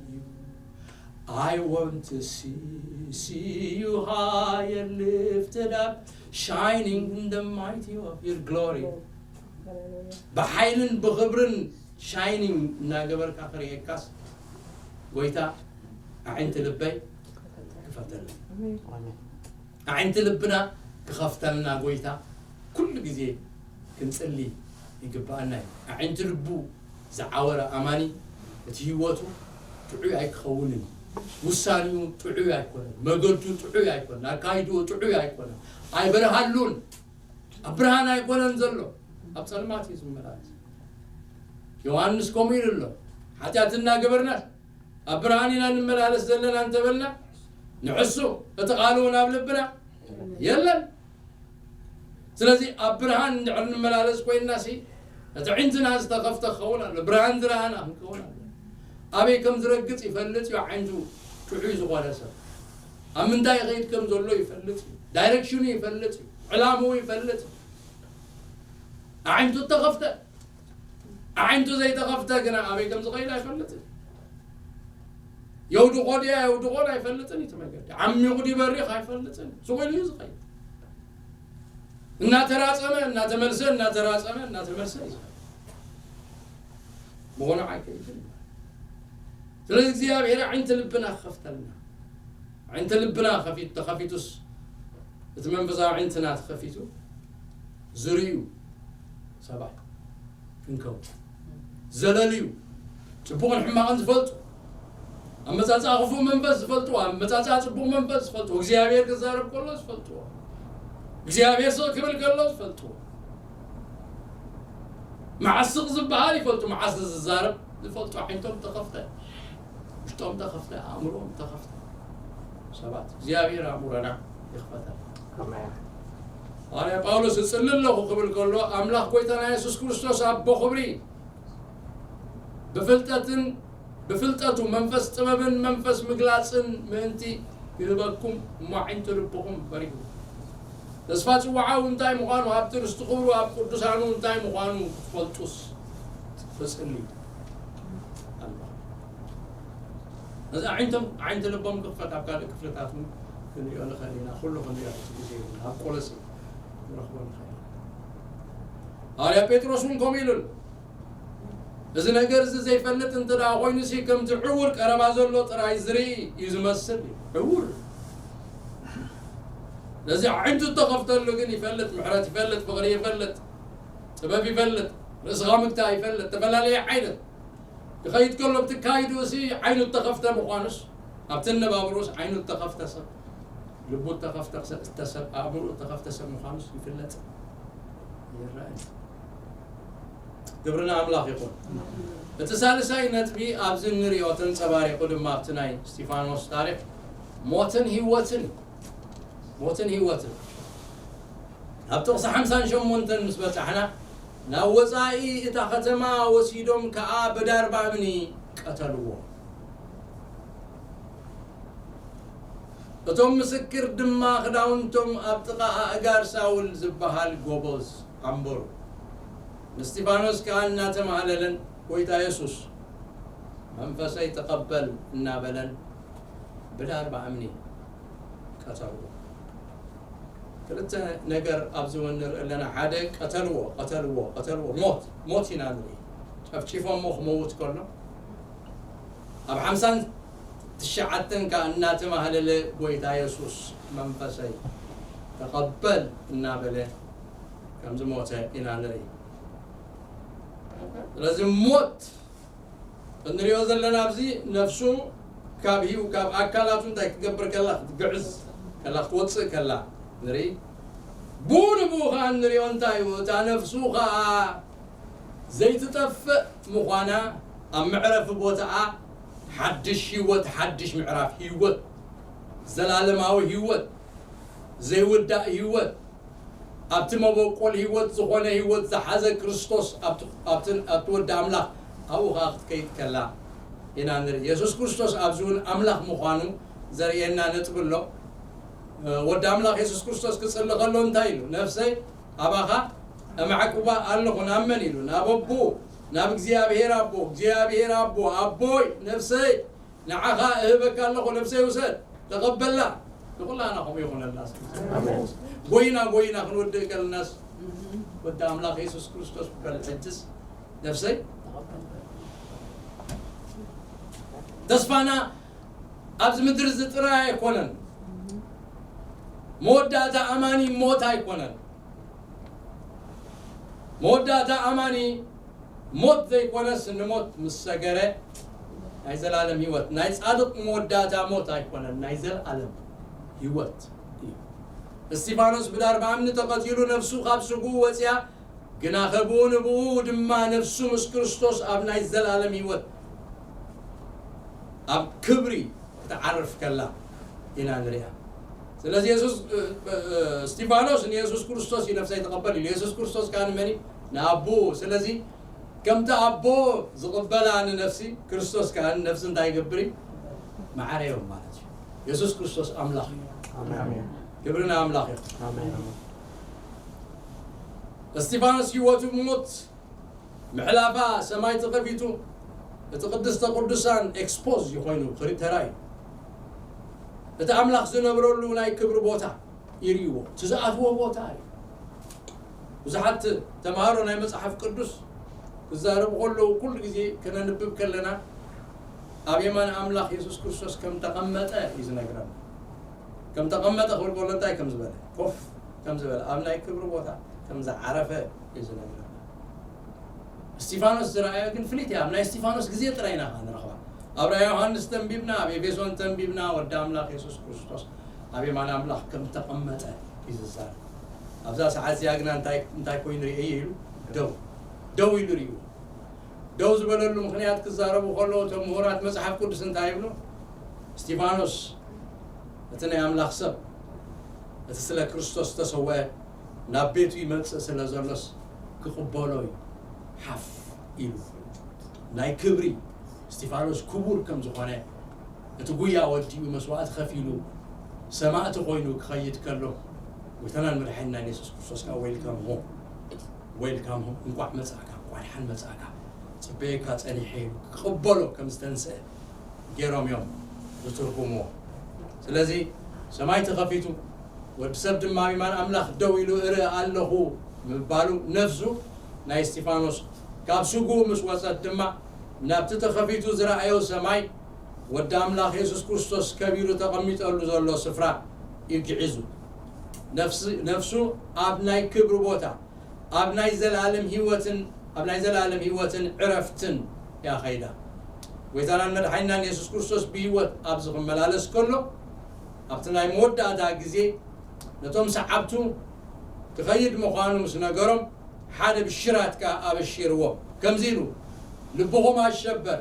you I want to see see you high and lifted up shining in the mighty of your glory ብሓይልን ብኽብርን shining እናገበርካ ክርእየካስ ጎይታ ኣዒንቲ ልበይ ክፈተለይ ኣዒንቲ ልብና ክኸፍተልና ጎይታ ኩሉ ግዜ ክንፅሊ ይግበኣና እዩ ኣዒንቲ ልቡ ዝዓወረ ኣማኒ እቲ ህይወቱ ጥዑይ ኣይክኸውንን ውሳኔኡ ጥዑይ ኣይኮነን መገዱ ጥዑይ ኣይኮነን ኣካይድኡ ጥዑይ ኣይኮነን ኣይበርሃሉን ኣብ ብርሃን ኣይኮነን ዘሎ ኣብ ፀልማት እዩ ዝመላለስ ዮሃንስ ከምኡ ኢሉ ኣሎ ሓጢኣት እናገበርናስ ኣብ ብርሃን ኢና ንመላለስ ዘለና እንተበልና ንዕሱ እቲ ቃል እውን ኣብ ልብና የለን ስለዚ ኣብ ብርሃን እንድሕር ንመላለስ ኮይንና ሲ እቲ ዕንትና ዝተኸፍተ ክኸውን ኣሎ ብርሃን ዝረኣና ክንከውን ኣሎ ኣበይ ከም ዝረግፅ ይፈልጥ እዩ ዓይንቱ ጥዑይ ዝኾነ ሰብ ኣብ ምንታይ ይኸይድ ከም ዘሎ ይፈልጥ እዩ ዳይሬክሽኑ ይፈልጥ እዩ ዕላምኡ ይፈልጥ እዩ ኣዒንቱ እተኸፍተ ኣዒንቱ ዘይተኸፍተ ግና ኣበይ ከም ዝኸይድ ኣይፈልጥን። የውድቖ ድያ የውድቖን ኣይፈልጥን። እቲ መገዲ ዓሚቑ ድዩ በሪኽ ኣይፈልጥን። ስቕ ኢሉ እዩ ዝኸይድ። እናተራጸመ እናተመልሰ እናተራጸመ እናተመልሰ እዩ ዝኸይድ። ብቑኑዕ ኣይከይድን። ስለዚ እግዚኣብሔር ኣዒንቲ ልብና ክኸፍተልና። ኣዒንቲ ልብና ከፊት ተኸፊቱስ እቲ መንፈሳዊ ኣዒንትና ተኸፊቱ ዝርእዩ ሰባት ክንከውን፣ ዘለልዩ ጽቡቕን ሕማቕን ዝፈልጡ፣ ኣመጻጽኣ ክፉእ መንፈስ ዝፈልጡ፣ ኣመጻጽኣ ጽቡቕ መንፈስ ዝፈልጡ፣ እግዚኣብሔር ክዛረብ ከሎ ዝፈልጥዎ፣ እግዚኣብሔር ስቕ ክብል ከሎ ዝፈልጥዎ፣ መዓስ ስቕ ዝበሃል ይፈልጡ፣ መዓስ ዝዛረብ ዝፈልጡ፣ ኣዒንቶም ተኸፍተ፣ ውሽጦም ተኸፍተ፣ ኣእምሮኦም ተኸፍተ ሰባት እግዚኣብሔር ኣእምሮና ይኽፈተና። ኣሜን። ሃዋርያ ጳውሎስ እጽሊ ኣለኹ ክብል ከሎ ኣምላኽ ጎይታና የሱስ ክርስቶስ ኣቦ ክብሪ ብፍልጠትን ብፍልጠቱ መንፈስ ጥበብን መንፈስ ምግላጽን ምእንቲ ይህበኩም፣ እሞ ኣዒንቲ ልብኹም በሪሁ። ተስፋ ጽዋዓኡ እንታይ ምዃኑ፣ ሃብቲ ርስቲ ክብሩ ኣብ ቅዱሳኑ እንታይ ምዃኑ ክትፈልጡስ እጽሊ ኣለኹ። ነዚ ኣዒንቶም ኣዒንቲ ልቦም ክኽፈት ኣብ ካልእ ክፍልታት እውን ክንሪኦ ንኽእል ኢና። ኩሉ ክንሪኦ እቲ ግዜ የብሉን። ኣብ ቆሎሴ ንረኽቦ ንኽእል ኢና። ሃዋርያ ጴጥሮስ እውን ከምኡ ኢሉ ኣሎ። እዚ ነገር እዚ ዘይፈልጥ እንተ ደኣ ኮይኑሲ ከምቲ ዕውር ቀረባ ዘሎ ጥራይ ዝርኢ እዩ ዝመስል እዩ። ዕውር ነዚ ኣዒንቱ እተኸፍተሉ ግን ይፈልጥ፣ ምሕረት ይፈልጥ፣ ፍቕሪ ይፈልጥ፣ ጥበብ ይፈልጥ፣ ርእስኻ ምግታእ ይፈልጥ፣ ዝተፈላለየ ዓይነት ይኸይድ ከሎ ብቲ ካይዱ እዚ ዓይኑ እተኸፍተ ምዃኑስ ኣብቲ ኣነባብሮስ ዓይኑ እተኸፍተ ሰብ፣ ልቡ እተኸፍተ ሰብ፣ እተ ሰብ ኣእምሮ እተኸፍተ ሰብ ምዃኑስ ይፍለጥ ይረአ። ግብርና ኣምላኽ ይኹን። እቲ ሳልሳይ ነጥቢ ኣብዚ እንሪኦ ተንጸባሪቑ ድማ ኣብቲ ናይ እስጢፋኖስ ታሪኽ ሞትን ህይወትን እዩ። ሞትን ህይወትን ኣብ ጥቕሲ ሓምሳን ሸሞንተን ምስ በጻሕና ናብ ወጻኢ እታ ከተማ ወሲዶም ከኣ ብዳርባ እምኒ ቀተልዎ። እቶም ምስክር ድማ ክዳውንቶም ኣብ ጥቓ ኣእጋር ሳውል ዝበሃል ጎቦዝ ኣንበሩ። ንእስጢፋኖስ ከኣ እናተማህለለን ጎይታ የሱስ መንፈሰይ ተቐበል እናበለን ብዳርባ እምኒ ቀተልዎ። ክልተ ነገር ኣብዚ እውን ንርኢ ኣለና። ሓደ ቀተልዎ፣ ቀተልዎ፣ ቀተልዎ፣ ሞት፣ ሞት ኢና ንርኢ። ጨፍጪፎሞ ክመውት ከሎ ኣብ ሓምሳን ትሽዓተን ከኣ እናተማህለለ ጎይታ የሱስ መንፈሰይ ተቐበል እናበለ ከም ዝሞተ ኢና ንርኢ። ስለዚ ሞት እንሪኦ ዘለና ኣብዚ ነፍሱ ካብ ህይው ካብ ኣካላቱ እንታይ ክትገብር ከላ ክትግዕዝ ከላ ክትወፅእ ከላ ንርኢ። ብኡ ንብኡ ከዓ እንሪኦ እንታይ እዩ? እታ ነፍሱ ከዓ ዘይትጠፍእ ምዃና ኣብ መዕረፊ ቦታኣ ሓድሽ ህይወት ሓድሽ ምዕራፍ ህይወት ዘላለማዊ ህይወት ዘይውዳእ ህይወት ኣብቲ መበቆል ህይወት ዝኾነ ህይወት ዝሓዘ ክርስቶስ ኣብቲ ኣብቲ ኣብቲ ወዲ ኣምላኽ ኣብኡ ኸዓ ክትከይድ ከላ ኢና ንርኢ። የሱስ ክርስቶስ ኣብዚ እውን ኣምላኽ ምዃኑ ዘርእየና ነጥቢ ኣሎ። ወዲ ኣምላኽ የሱስ ክርስቶስ ክጽሊ ከሎ እንታይ ኢሉ? ነፍሰይ ኣባኻ እማዕቁባ ኣለኹ። ናብ መን ኢሉ? ናብ ኣቦ፣ ናብ እግዚኣብሔር ኣቦ። እግዚኣብሔር ኣቦ ኣቦይ ነፍሰይ ንዓኻ እህበካ ኣለኹ፣ ነፍሰይ ውሰድ። ተቐበላ። ንኹላና ከምኡ ይኹነልና። ጎይና ጎይና ክንወድእ ከለናስ ወዲ ኣምላኽ የሱስ ክርስቶስ በል ሕጅስ ነፍሰይ ተስፋና ኣብዚ ምድሪ እዚ ጥራይ ኣይኮነን። መወዳእታ ኣማኒ ሞት ኣይኮነን። መወዳእታ ኣማኒ ሞት ዘይኮነስ ንሞት ምስ ሰገረ ናይ ዘላለም ህይወት ናይ ጻድቕ መወዳእታ ሞት ኣይኮነን፣ ናይ ዘላለም ህይወት እዩ። እስጢፋኖስ ብዳርባ እምኒ ተቐቲሉ ነፍሱ ካብ ስግኡ ወፅያ፣ ግና ከብኡ ንብኡ ድማ ነፍሱ ምስ ክርስቶስ ኣብ ናይ ዘላለም ህይወት ኣብ ክብሪ ክትዓርፍ ከላ ኢና ንሪኣ። ስለዚ የሱስ እስጢፋኖስ ንየሱስ ክርስቶስ እዩ ነፍሰይ ተቐበል ኢሉ። የሱስ ክርስቶስ ከዓ ንመን እዩ? ንኣቦ። ስለዚ ከምቲ ኣቦ ዝቕበላ ንነፍሲ ክርስቶስ ከዓ ንነፍሲ እንታይ ይገብር እዩ? መዓረዮም ማለት እዩ። የሱስ ክርስቶስ ኣምላኽ እዩ። ክብሪ ንኣምላኽ እዩ። እስጢፋኖስ ህይወቱ ሞት ምሕላፋ ሰማይ ተኸፊቱ፣ እቲ ቅድስተ ቅዱሳን ኤክስፖዝ ኮይኑ ክሪ ተራእዩ። እቲ ኣምላኽ ዝነብረሉ ናይ ክብሪ ቦታ ይርእይዎ፣ እቲ ዝኣትዎ ቦታ እዩ። ብዙሓት ተምሃሮ ናይ መጽሓፍ ቅዱስ ክዛረቡ ከለዉ ኩሉ ግዜ ከነንብብ ከለና ኣብ የማን ኣምላኽ የሱስ ክርስቶስ ከም ተቐመጠ እዩ ዝነግረና። ከም ተቐመጠ ክብል ከሎ እንታይ ከም ዝበለ፣ ኮፍ ከም ዝበለ፣ ኣብ ናይ ክብሪ ቦታ ከም ዝዓረፈ እዩ ዝነግረና። እስጢፋኖስ ዝረኣዮ ግን ፍልይቲ እያ። ኣብ ናይ እስጢፋኖስ ግዜ ጥራይ ኢና ከዓ ንረኽባ። ኣብ ራእየ ዮሃንስ ተንቢብና፣ ኣብ ኤፌሶን ተንቢብና፣ ወዲ ኣምላኽ የሱስ ክርስቶስ ኣብ የማን ኣምላኽ ከም ተቐመጠ እዩ ዝዛረብ። ኣብዛ ሰዓት እዚኣ ግና እንታይ እንታይ ኮይኑ ርእየ ኢሉ ደው ደው ኢሉ ርእዩ። ደው ዝበለሉ ምኽንያት ክዛረቡ ከለዉ እቶም ምሁራት መጽሓፍ ቅዱስ እንታይ ይብሉ? እስጢፋኖስ እቲ ናይ ኣምላኽ ሰብ፣ እቲ ስለ ክርስቶስ ዝተሰወአ፣ ናብ ቤቱ ይመጽእ ስለ ዘሎስ ክቕበሎ እዩ ሓፍ ኢሉ። ናይ ክብሪ እስጢፋኖስ ክቡር ከም ዝኾነ፣ እቲ ጉያ ወዲኡ መስዋእቲ ከፊሉ ሰማእቲ ኮይኑ ክኸይድ ከሎ፣ ጎይታናን መድሓኒናን የሱስ ክርስቶስ ከዓ ዌልካም ሆም፣ ዌልካም ሆም፣ እንቋዕ መጻእካ፣ እንቋዕ ደሓን መጻእካ፣ ጽበየካ ጸኒሐ ኢሉ ክቕበሎ ከም ዝተንስአ ገይሮም እዮም ዝትርጉምዎ። ስለዚ ሰማይ ተኸፊቱ፣ ወዲ ሰብ ድማ ኣብ የማን ኣምላኽ ደው ኢሉ እርኢ ኣለኹ ምባሉ፣ ነፍሱ ናይ እስጢፋኖስ ካብ ስግኡ ምስ ወጸት ድማ፣ ናብቲ ተኸፊቱ ዝረኣዮ ሰማይ ወዲ ኣምላኽ የሱስ ክርስቶስ ከቢሩ ተቐሚጠሉ ዘሎ ስፍራ እዩ ግዒዙ። ነፍሲ-፣ ነፍሱ ኣብ ናይ ክብሪ ቦታ፣ ኣብ ናይ ዘላለም ህይወትን፣ ኣብ ናይ ዘላለም ህይወትን ዕረፍትን እያ ኸይዳ። ጎይታናን መድሓኒናን የሱስ ክርስቶስ ብህይወት ኣብዚ ክመላለስ ከሎ፣ ኣብቲ ናይ መወዳእታ ግዜ ነቶም ሰዓብቱ ክኸይድ ምዃኑ ምስ ነገሮም፣ ሓደ ብሽራት ከኣ ኣበሺርዎም። ከምዚ ኢሉ፣ ልብኹም ኣይሸበር፣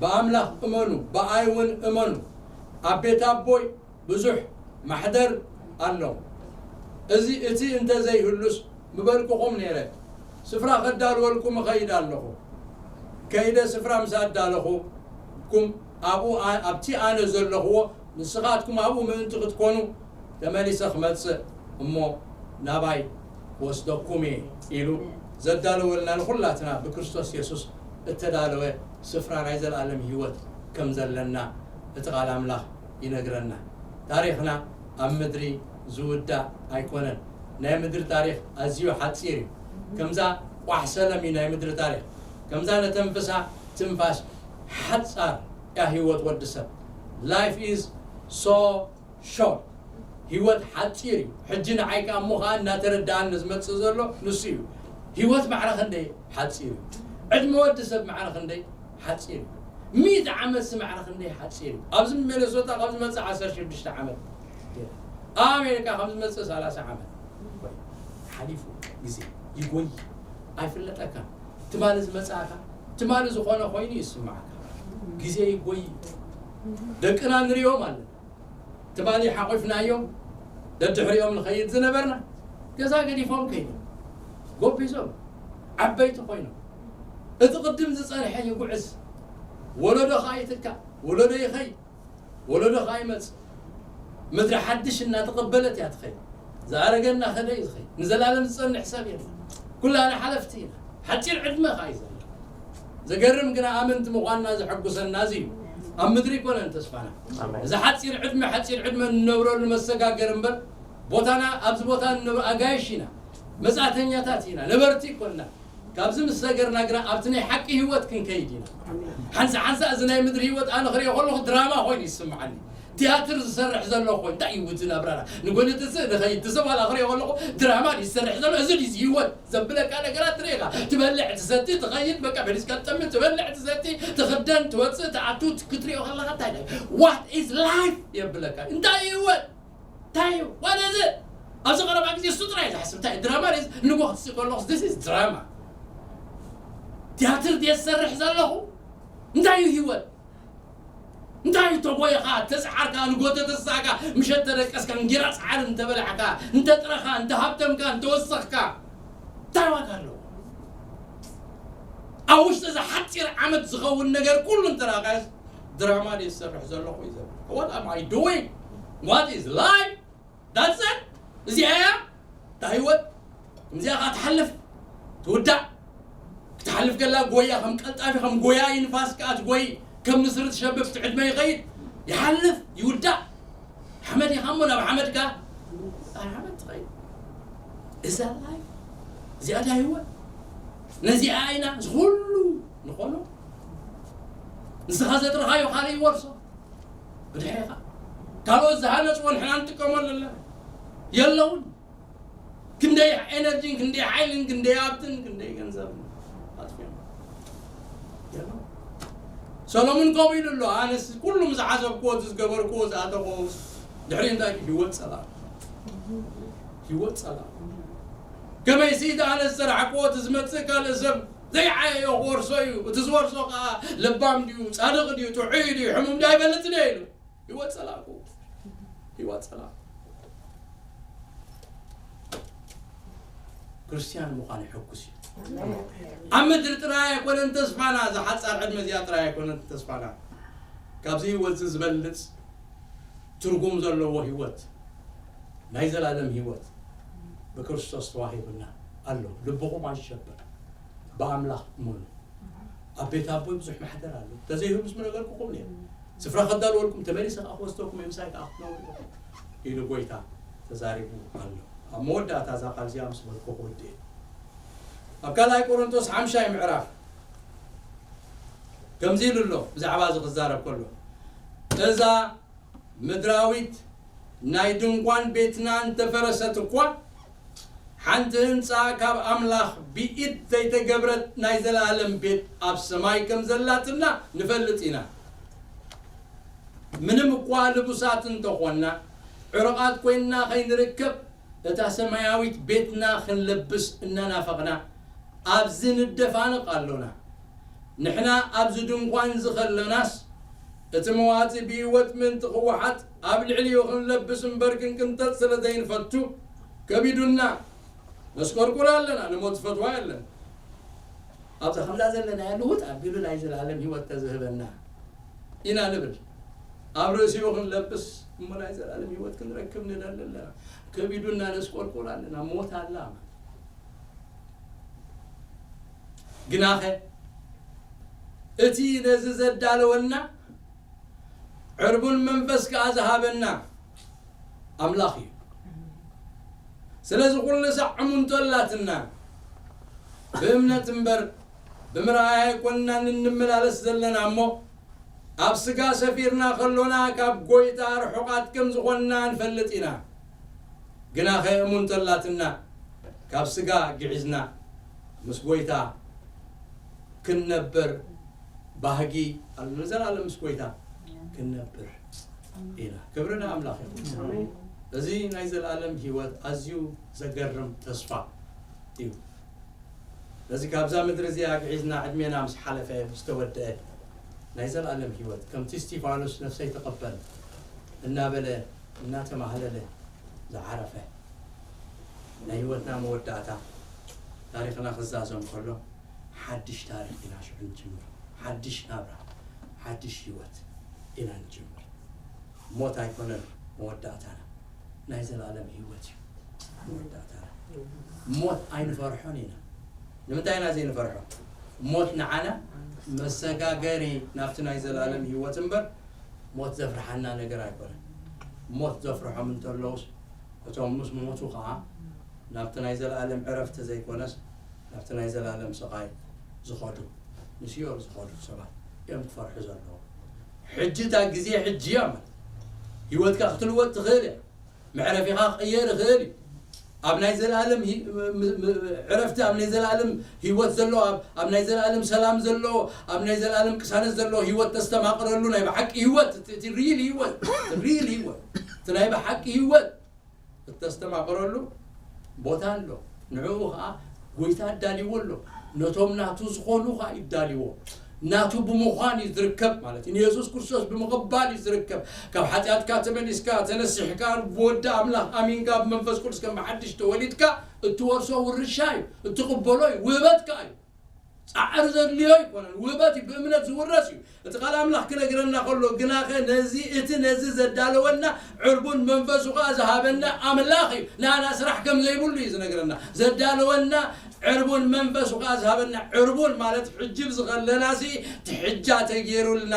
ብኣምላኽ እመኑ፣ ብኣይ እውን እመኑ። ኣብ ቤት ኣቦይ ብዙሕ ማሕደር ኣሎ። እዚ፣ እቲ እንተ ዘይህሉስ ምበልኩኹም ነይረ። ስፍራ ከዳልወልኩም እኸይድ ኣለኹ። ከይደ ስፍራ ምስ ኣዳለኹኩም፣ ኣብኡ ኣ-፣ ኣብቲ ኣነ ዘለኹዎ ንስኻትኩም ኣብኡ ምእንቲ ክትኮኑ ተመሊሰ ክመጽእ እሞ ናባይ ክወስደኩም እየ ኢሉ ዘዳለወልና ንኹላትና ብክርስቶስ የሱስ እተዳለወ ስፍራ ናይ ዘለኣለም ህይወት ከም ዘለና እቲ ቃል ኣምላኽ ይነግረና። ታሪኽና ኣብ ምድሪ ዝውዳእ ኣይኮነን። ናይ ምድሪ ታሪኽ ኣዝዩ ሓጺር እዩ። ከምዛ ቋሕ ሰለም እዩ ናይ ምድሪ ታሪኽ። ከምዛ ነተንፍሳ ትንፋስ ሓጻር እያ ህይወት ወዲ ሰብ። Life is so short። ህይወት ሓጺር እዩ። ሕጂ ንዓይ ከኣ እሞ ከኣ እናተረዳኣኒ ዝመጽእ ዘሎ ንሱ እዩ። ህይወት ማዕረ ክንደይ ሓጺር እዩ። ዕድመ ወዲ ሰብ ማዕረ ክንደይ ሓጺር እዩ። ሚእቲ ዓመት ሲ ማዕረ ክንደይ ሓጺር እዩ። ኣብዚ ሚነሶታ ካብ ዝመጽእ ዓሰርተ ሽዱሽተ ዓመት። ኣብ ኣሜሪካ ካብ ዝመጽእ ሰላሳ ዓመት። ሓሊፉ ግዜ ይጎይ ኣይፍለጠካን። ትማሊ ዝመጽኣካ፣ ትማሊ ዝኾነ ኮይኑ ይስምዓካ። ግዜ ይጎይ። ደቅና ንሪኦም ኣለና። ትማሊ ሓቑፍናዮም ደድሕሪኦም ንኸይድ ዝነበርና፣ ገዛ ገዲፎም ከይዶም፣ ጎቢዞም፣ ዓበይቲ ኮይኖም። እቲ ቅድም ዝጸንሐ ይጉዕዝ። ወለዶ ኸኣ ይትካእ፣ ወለዶ ይኸይድ፣ ወለዶ ኸኣ ይመጽእ። ምድሪ ሓድሽ እናተቐበለት እያ ትኸይድ። ዝኣረገ እናኸደ እዩ ዝኸይድ። ንዘላለም ዝጸንሕ ሰብ የለን። ኩላና ሓለፍቲ ኢና። ሓጺር ዕድመ ኸኣ እዩ ዘለና። ዘገርም ግና ኣመንቲ ምዃንና ዘሐጉሰና እዚ እዩ። ኣብ ምድሪ ኣይኮነን ተስፋና። ኣሜን። እዚ ሓጺር ዕድመ፣ ሓጺር ዕድመ እንነብረሉ መሰጋገሪ እምበር፣ ቦታና፣ ኣብዚ ቦታ እንነብር ኣጋይሽ ኢና። መጻእተኛታት ኢና። ነበርቲ ኣይኮንና። ካብዚ ምስ ሰገርና ግና ኣብቲ ናይ ሓቂ ህይወት ክንከይድ ኢና። ሓንሳ ሓንሳ እዚ ናይ ምድሪ ህይወት ኣነ ክሪኦ ከለኹ ድራማ ኮይኑ ይስምዓኒ። ቲያትር ዝሰርሕ ዘሎ እኮ እንታይ እዩ እቲ ናብራና? ንጎኒ ትስእ፣ ንኸይድ፣ ትስእ፣ ዋላ ክሪኦ ከለኹ ድራማ ድዩ ዝሰርሕ ዘሎ? እዚ ድዩ ህይወት ዘብለካ ነገራት ትርኢ ኢኻ። ትበልዕ፣ ትሰቲ፣ ትኸይድ፣ በቃ መሊስካ ትጠምት፣ ትበልዕ፣ ትሰቲ፣ ትኽደን፣ ትወጽእ፣ ትኣቱ፣ ክትሪኦ ከለኻ እንታይ ኢኻ? What is life የብለካ። እንታይ እዩ ህይወት? እንታይ እዩ? What is it? ኣብዚ ቀረባ ግዜ እሱ ጥራይ ዝሓስብ። እንታይ ድራማ ድዩ? ንጎ ክትስእ ከለኹ this is drama። ቲያትር ድየ ዝሰርሕ ዘለኹ? እንታይ እዩ ህይወት? እንታይ እዩ ተጎይኻ፣ ተጽዓርካ፣ ንጎ ተተሳእካ፣ ምሸት ተደቀስካ፣ እንጌራ ጻዕሪ እንተበላዕካ፣ እንተጥረኻ፣ እንተሃብተምካ፣ እንተወሰኽካ፣ እንታይ ዋጋ ኣለዎ? ኣብ ውሽጢ እዛ ሓጺር ዓመት ዝኸውን ነገር ኩሉ እንተራእኻዮስ ድራማ ድየ ዝሰርሕ ዘለኹ እዩ ዘብል። What am I doing? What is life? That's it? እዚኣ እያ እታ ህይወት። ከምዚኣ ኸዓ ትሓልፍ፣ ትውዳእ። ትሓልፍ ከላ ጎያ፣ ከም ቀልጣፊ፣ ከም ጎያይ ንፋስ ከኣ ትጎይ፣ ከም ንስሪ ትሸብብ፣ እቲ ዕድመ ይኸይድ፣ ይሓልፍ፣ ይውዳእ። ሓመድ ኢኻ እሞ ናብ ሓመድ ከኣ፣ ኣብ ሓመድ ትኸይድ። እዛ ላይፍ፣ እዚኣ ድያ ህይወት? ነዚኣ ኢና እዚ ኩሉ ንኾኖ? ንስኻ ዘጥረኻዮ ካልእ ይወርሶ። ብድሕሬኻ ካልኦት ዝሃነጽዎ ንሕና ንጥቀመሉ ኣለና። የለውን። ክንደይ ኤነርጂን፣ ክንደይ ሓይልን፣ ክንደይ ሃብትን፣ ክንደይ ገንዘብን ኣጥፊኦም። የለውን። ሰሎሙን ከምኡ ኢሉ ኣሎ፣ ኣነስ ኩሉ ዝሓሰብክዎ፣ ዝገበርክዎ፣ ዝኣተኽዎ፣ ድሕሪ እንታይ ድዩ? ህይወት ጸላም። ህይወት ጸላም። ከመይሲ እቲ ኣነ ዝሰራሕክዎ፣ እቲ ዝመጽእ ካልእ ሰብ ዘይዓየዮ ክወርሶ እዩ። እቲ ዝወርሶ ከኣ ለባም ድዩ፣ ጻድቕ ድዩ፣ ጥዑይ ድዩ፣ ሕሙም ድዩ ኣይፈልጥን እየ ኢሉ። ህይወት ጸላእኩ። ህይወት ጸላእኩ። ክርስትያን ምዃን የሐጉስ እዩ። ኣብ ምድሪ ጥራይ ኣይኮነን ተስፋና፣ እዛ ሓጻር ዕድመ እዚኣ ጥራይ ኣይኮነን ተስፋና። ካብዚ ህይወት እዚ ዝበልጽ ትርጉም ዘለዎ ህይወት፣ ናይ ዘላለም ህይወት ብክርስቶስ ተዋሂቡና ኣሎ። ልብኹም ኣይሸበር፣ ብኣምላኽ እመኑ። ኣብ ቤት ኣቦይ ብዙሕ ማሕደር ኣሎ። እንተዘይህሉስ ምነገርኩኹም ነይሩ። ስፍራ ከዳልወልኩም፣ ተመሊሰ ከኣ ክወስደኩም እየ፣ ምሳይ ከኣ ክትነብሩ ኢኹም ኢሉ ጎይታ ተዛሪቡ ኣሎ። ኣብ መወዳእታ እዛ ቃል እዚኣ ምስ በልኩ ክውድእ እየ። ኣብ ካልኣይ ቆሮንቶስ ሓምሻይ ምዕራፍ ከምዚ ኢሉ ኣሎ፣ ብዛዕባ እዚ ክዛረብ ከሎ፣ እዛ ምድራዊት ናይ ድንኳን ቤትና እንተፈረሰት እኳ፣ ሓንቲ ህንጻ ካብ ኣምላኽ ብኢድ ዘይተገብረት ናይ ዘለኣለም ቤት ኣብ ሰማይ ከም ዘላትና ንፈልጥ ኢና። ምንም እኳ ልቡሳት እንተኾንና፣ ዕሩቓት ኮይንና ከይንርከብ፣ እታ ሰማያዊት ቤትና ክንለብስ እናናፈቕና ኣብዚ ንደፋንቕ ኣሎና። ንሕና ኣብዚ ድንኳን እዚ ከለናስ፣ እቲ መዋቲ ብህይወት ምእንቲ ክወሓጥ ኣብ ልዕሊኡ ክንለብስ እምበር ክንቅንጠጥ ስለ ዘይንፈቱ፣ ከቢዱና ነስቆርቁር ኣለና፣ ንሞት ዝፈትዋ የለን። ኣብዛ ከምዛ ዘለናያ ልውጥ ኣቢሉ ናይ ዘላለም ህይወት ተዝህበና ኢና ንብል። ኣብ ርእሲኡ ክንለብስ እሞ ናይ ዘላለም ህይወት ክንረክብ ንደሊ ኣለና። ከቢዱና ነስቆርቁር ኣለና፣ ሞት ኣላ። ግናኸ እቲ ነዚ ዘዳለወና ዕርቡን መንፈስ ከኣ ዝሃበና ኣምላኽ እዩ። ስለዚ ኩሉ ሳዕ እሙንቶ ኣላትና፣ ብእምነት እምበር ብምርኣይ ኣይኮንናን እንመላለስ ዘለና እሞ፣ ኣብ ስጋ ሰፊርና ከሎና ካብ ጎይታ ርሑቓት ከም ዝኾንና ንፈልጥ ኢና። ግናኸ እሙንቶ ኣላትና፣ ካብ ስጋ ግዒዝና ምስ ጎይታ ክንነብር ባህጊ ኣሎ። ንዘለኣለም ምስ ጎይታ ክንነብር ኢና። ክብሪ ንኣምላኽ ይኹን። እዚ ናይ ዘለኣለም ህይወት ኣዝዩ ዘገርም ተስፋ እዩ። ነዚ ካብዛ ምድሪ እዚኣ ግዒዝና ዕድሜና ምስ ሓለፈ፣ ምስ ተወድአ፣ ናይ ዘለኣለም ህይወት ከምቲ እስጢፋኖስ ነፍሰይ ተቐበል እናበለ እናተማህለለ ዝዓረፈ፣ ናይ ህይወትና መወዳእታ ታሪኽና ክዛዘም ከሎ፣ ሓድሽ ታሪኽ ኢና ሽዑ ንጅምር። ሓድሽ ናብራ፣ ሓድሽ ህይወት ኢና ንጅምር። ሞት ኣይኮነን መወዳእታና፣ ናይ ዘለኣለም ህይወት እዩ መወዳእታና። ሞት ኣይንፈርሖን ኢና። ንምንታይ ኢና ዘይንፈርሖ? ሞት ንዓና መሰጋገሪ ናብቲ ናይ ዘለኣለም ህይወት እምበር፣ ሞት ዘፍርሓና ነገር ኣይኮነን። ሞት ዘፍርሖም እንተለውስ፣ እቶም ምስ ሞቱ ኸዓ ናብቲ ናይ ዘለኣለም ዕረፍቲ ዘይኮነስ፣ ናብቲ ናይ ዘለኣለም ስቓይ ዝኸዱ፣ ንሲኦል ዝኸዱ ሰባት እዮም ክፈርሑ ዘለዎም። ሕጂ እታ ግዜ ሕጂ እያ ማለት፣ ህይወትካ ክትልወጥ ትኽእል እያ። መዕረፊኻ ክቕየር ይኽእል እዩ። ኣብ ናይ ዘለኣለም ሂ-፣ ም-፣ ም-፣ ዕረፍቲ፣ ኣብ ናይ ዘለኣለም ህይወት ዘለዎ፣ ኣብ፣ ኣብ ናይ ዘለኣለም ሰላም ዘለዎ፣ ኣብ ናይ ዘለኣለም ቅሳነት ዘለዎ ህይወት ተስተማቕረሉ ናይ ብሓቂ ህይወት፣ እቲ፣ እቲ ሪል ህይወት፣ እቲ ሪል ህይወት፣ እቲ ናይ ብሓቂ ህይወት እተስተማቕረሉ ቦታ ኣሎ። ንዕኡ ኸዓ ጎይታ ኣዳልይዎ ኣሎ። ነቶም ናቱ ዝኾኑ ኸዓ ይዳልይዎ። ናቱ ብምዃን እዩ ዝርከብ ማለት እዩ። ንየሱስ ክርስቶስ ብምቕባል እዩ ዝርከብ። ካብ ሓጢኣትካ ተመሊስካ፣ ተነሲሕካ፣ ብወዲ ኣምላኽ ኣሚንካ፣ ብመንፈስ ቅዱስ ከም ብሓድሽ ተወሊድካ፣ እትወርሶ ውርሻ እዩ። እትቕበሎ እዩ። ውህበት ከኣ እዩ። ጻዕሪ ዘድልዮ ኣይኮነን። ውህበት እዩ። ብእምነት ዝውረስ እዩ። እቲ ቃል ኣምላኽ ክነግረና ከሎ፣ ግናኸ ነዚ፣ እቲ ነዚ ዘዳለወና ዕርቡን መንፈሱ ኸኣ ዝሃበና ኣምላኽ እዩ። ንኣና ስራሕ ከም ዘይብሉ እዩ ዝነግረና። ዘዳለወና ዕርቡን መንፈሱ ከኣ ዝሃበና። ዕርቡን ማለት ሕጂ ኣብዚ ከለናሲ ትሕጃ ተገይሩልና፣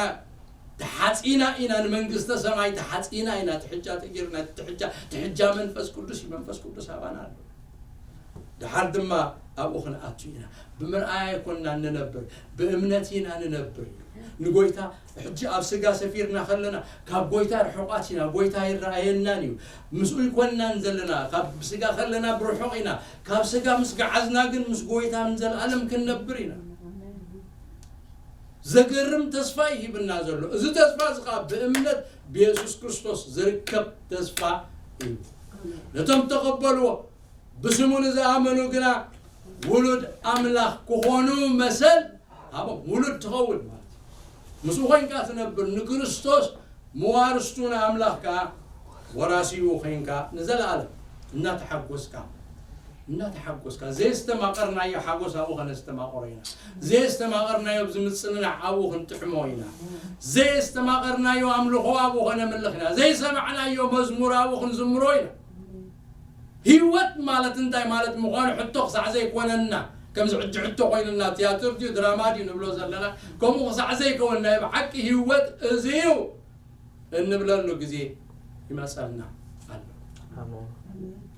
ተሓጺና ኢና፣ ንመንግስተ ሰማይ ተሓጺና ኢና። ትሕጃ ተገይሩልና፣ ትሕጃ፣ ትሕጃ መንፈስ ቅዱስ እዩ። መንፈስ ቅዱስ ኣባና ኣሎ። ድሓር ድማ ኣብኡ ክንኣቱ ኢና። ብምርኣያ ኣይኮንና እንነብር፣ ብእምነት ኢና ንነብር። ንጎይታ ሕጂ ኣብ ስጋ ሰፊርና ከለና ካብ ጎይታ ርሑቓት ኢና። ጎይታ ይረኣየናን እዩ። ምስኡ ኣይኮንናን ዘለና። ካብ ስጋ ከለና ብርሑቕ ኢና። ካብ ስጋ ምስ ገዓዝና ግን ምስ ጎይታ ንዘለኣለም ክንነብር ኢና። ዘገርም ተስፋ ይሂብና ዘሎ። እዚ ተስፋ እዚ ኸዓ ብእምነት ብየሱስ ክርስቶስ ዝርከብ ተስፋ እዩ። ነቶም ተቐበልዎ ብስሙ ንዝኣመኑ ግና ውሉድ ኣምላኽ ክኾኑ መሰል ሃቦም። ውሉድ ትኸውን ማለት እዩ። ምስኡ ኮይንካ ትነብር፣ ንክርስቶስ መዋርስቱ ንኣምላኽ ከኣ ወራሲኡ ኮይንካ ንዘለኣለም እናተሓጎስካ፣ እናተሓጎስካ፣ ዘየስተማቐርናዮ ሓጎስ ኣብኡ ከነስተማቐሮ ኢና። ዘየስተማቐርናዮ ኣብዚ ምጽንናዕ ኣብኡ ክንጥዕሞ ኢና። ዘየስተማቐርናዮ ኣምልኾ ኣብኡ ከነምልኽ ኢና። ዘይሰማዕናዮ መዝሙር ኣብኡ ክንዝምሮ ኢና። ህይወት ማለት እንታይ ማለት ምዃኑ ሕቶ ክሳዕ ዘይኮነና፣ ከምዚ ሕጂ ሕቶ ኮይኑና፣ ትያትር ድዩ ድራማ ድዩ ንብሎ ዘለና፣ ከምኡ ክሳዕ ዘይከውን፣ ናይ ብሓቂ ህይወት እዚ እዩ እንብለሉ ግዜ ይመጸልና ኣሎ። ኣሜን።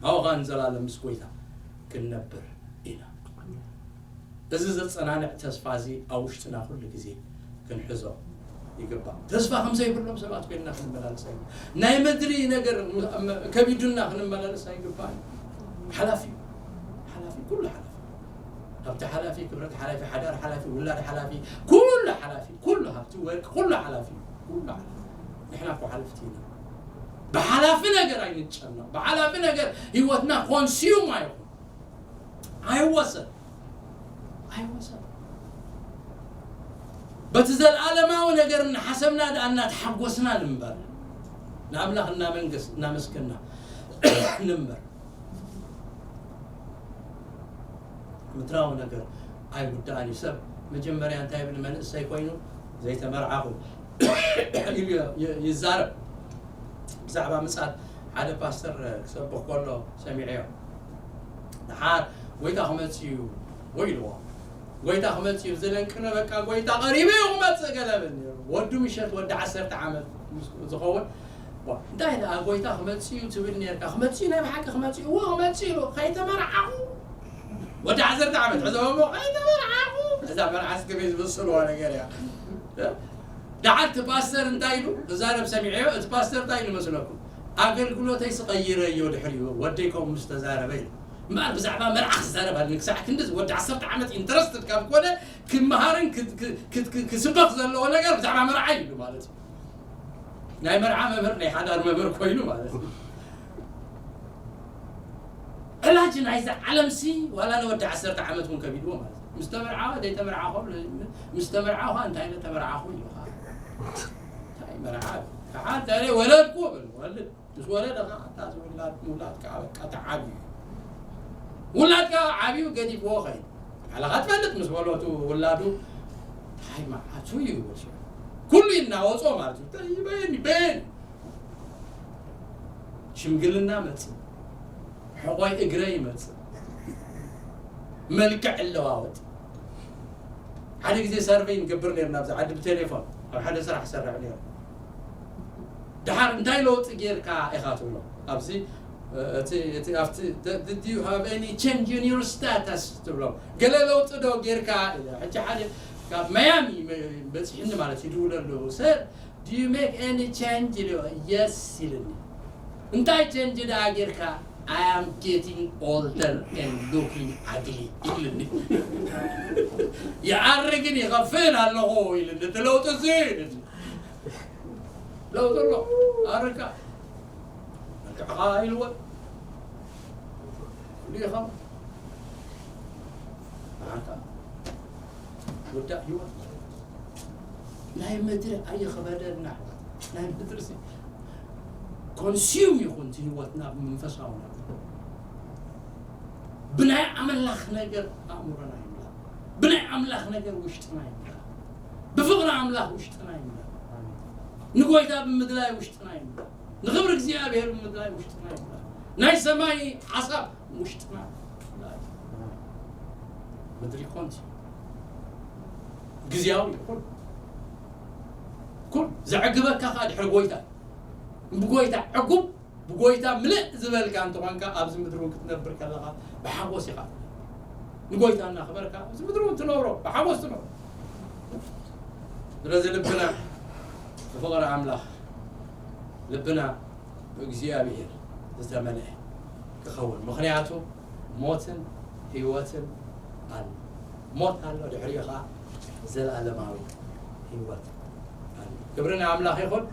ኣብኡ ኸኣ ንዘላለም ምስ ጎይታ ክንነብር ኢና። እዚ ዘጸናንዕ ተስፋ እዚ ኣብ ውሽጥና ኩሉ ግዜ ክንሕዞ ይግባእ። ተስፋ ከም ዘይብሎም ሰባት ኮይንና ክንመላለስ ኣይግባእ። ናይ ምድሪ ነገር ከቢዱና ክንመላለስ ኣይግባእ። ሓላፊ እዩ። ሓላፊ፣ ኩሉ ሓላፊ። ሃብቲ ሓላፊ፣ ክብረት ሓላፊ፣ ሓዳር ሓላፊ፣ ውላድ ሓላፊ፣ ኩሉ ሓላፊ፣ ኩሉ ሃብቲ ወርቂ፣ ኩሉ ሓላፊ እዩ። ኩሉ ሓላፊ። ንሕና እኮ ሓለፍቲ ኢና። ብሓላፊ ነገር ኣይንጨነቕ። ብሓላፊ ነገር ህይወትና ኮንሲዩም ኣይኹን። ኣይወሰን። ኣይወሰን። በቲ ዘለኣለማዊ ነገር እናሓሰብና ደኣ እናተሓጎስና ንንበር። ንኣምላኽ እናመንገስ-፣ እናመስገና ንንበር። ምድራዊ ነገር ኣይውዳእን እዩ። ሰብ መጀመርያ እንታይ ይብል? መንእሰይ ኮይኑ ዘይተመርዓኹ ኢሉ ይ-፣ ይዛረብ። ብዛዕባ ምጽኣት ሓደ ፓስተር ክሰብኽ ከሎ ሰሚዐዮ። ደሓር ጎይታ ክመጽእ እዩ ወይ ኢልዎ። ጎይታ ክመጽእ እዩ ዝለንቅነ፣ በቃ ጎይታ ቀሪቡ እዩ ክመጽእ ገለ ብል ነይሩ። ወዱ ምሸት ወዲ ዓሰርተ ዓመት ምስ ዝኸውን፣ ዋ፣ እንታይ ደኣ ጎይታ ክመጽእ እዩ ትብል ነርካ? ክመጽእ እዩ፣ ናይ ብሓቂ ክመጽእ እዩ? እዎ ክመጽእ እዩ ኢሉ። ከይተመርዓኹ፣ ወዲ ዓሰርተ ዓመት ሕዘቦ እሞ፣ ከይተመርዓኹ። እዛ መርዓስ ከመይ ዝመስልዋ ነገር እያ። ደሓር እቲ ፓስተር እንታይ ኢሉ ክዛረብ ሰሚዐዮ። እቲ ፓስተር እንታይ ኢሉ መስለኩም? ኣገልግሎተይ ስቀይረዮ ድሕሪኡ ወደይ ከምኡ ምስ ተዛረበ ኢሉ። እምበኣር ብዛዕባ መርዓ ክዛረብ ኣለኒ። ክሳዕ ክንድዚ ወዲ ዓሰርተ ዓመት ኢንተረስትድ ካብ ኮነ፣ ክመሃርን ክ-፣ ክ-፣ ክ-፣ ክ-፣ ክስበኽ ዘለዎ ነገር ብዛዕባ መርዓ እዩ ማለት እዩ። ናይ መርዓ መምህር፣ ናይ ሓዳር መምህር ኮይኑ ማለት እዩ። ዕላጅ ናይዚ ዓለምሲ ዋላ ንወዲ ዓሰርተ ዓመት እውን ከቢድዎ ማለት እዩ። ምስ ተመርዓወ ዘይተመርዓኹ፣ ምስ ተመርዓኹ እንታይ ኢለ ተመርዓኹ ኢሉ ኸዓ። እንታይ መርዓ? ከዓ እንታይ ኢለ ወለድኩ ብል፣ ወልድ። ምስ ወለደ ኸዓ እታ ዝውላድ፣ ውላድ ከዓ በቃ ተዓብዩ። ውላድ ከዓ ዓብዩ ገዲፍዎ ኸይዱ። ባዕልኻ ትፈልጥ ምስ በሎ እቲ ውላዱ፣ እንታይ መዓቱ እዩ ይብል ሽዑ። ኩሉ ይናወጾ ማለት እዩ። እንታይ ይበየኒ፣ ይበየኒ። ሽምግልና መጽእ። ሕቖይ እግረ ይመጽእ። መልክዕ እለዋወጥ። ሓደ ግዜ ሰርቨይ ንገብር ነርና ኣብዚ ዓዲ ብቴሌፎን። ኣብ ሓደ ስራሕ ሰርሕ ነይሩ። ደሓር እንታይ ለውጢ ጌርካ ኢኻ ትብሎ? ኣብዚ፣ እቲ፣ እቲ፣ ኣብቲ፣ "Did you have any change in your status?" ትብሎ። "ገለ ለውጢ ዶ ጌርካ?" ኢለ። ሕጂ ሓደ ካብ ማያሚ በጺሕኒ ማለት እዩ፣ ይድውለሉ። "Sir, do you make any change?" ኢለ። "Yes" ኢልኒ። "እንታይ ቸንጅ ደኣ ጌርካ?" "I am getting older and looking ugly" ኢልኒ። "ይኣርግን ይኸፍእን ኣለኹ" ኢልኒ። "እቲ ለውጢ እዚ" ኢልኒ። ለውጢ ኣሎ። ኣርካ። መልክዕኻ ኢልወን። ኩሉ ኢኻ። ኣርካ። ውዳእ ህይወት። ናይ ምድሪ ኣይኽበደልና። ናይ ምድሪ ሲ-፣ ኮንሲዩም ይኹን እቲ ህይወትና ብመንፈሳዊ ነገር። ብናይ ኣምላኽ ነገር ኣእምሮና ይምላ። ብናይ ኣምላኽ ነገር ውሽጥና ይምላ። ብፍቕሪ ኣምላኽ ውሽጥና ይምላ። ንጎይታ ብምድላይ ውሽጥና ይምላ። ንኽብሪ እግዚኣብሔር ብምድላይ ውሽጥና ይምላ። ናይ ሰማይ ሓሳብ ውሽጥና ይምላ። ምድሪ ይኮን ግዝያዊ ይኹን ኩል ዘዕግበካ ከዓ ድሕሪ ጎይታ እዩ። ብጎይታ ዕጉብ ብጎይታ ምልእ ዝበልካ እንተኾንካ ኣብዚ ምድሪ እውን ክትነብር ከለኻ ብሓጎስ ኢኻ ንጎይታ እናኽበርካ ኣብዚ ምድሪ እውን ትነብሮ ብሓጎስ ትነብሮ። ስለዚ ልብና ብፍቕሪ ኣምላኽ ልብና ብእግዚኣብሔር ዝተመልአ ክኸውን ምክንያቱ ሞትን ህይወትን ኣሎ። ሞት ኣሎ ድሕሪኡ ከዓ ዘለኣለማዊ ህይወት ኣሎ። ክብሪ ንኣምላኽ ይኹን።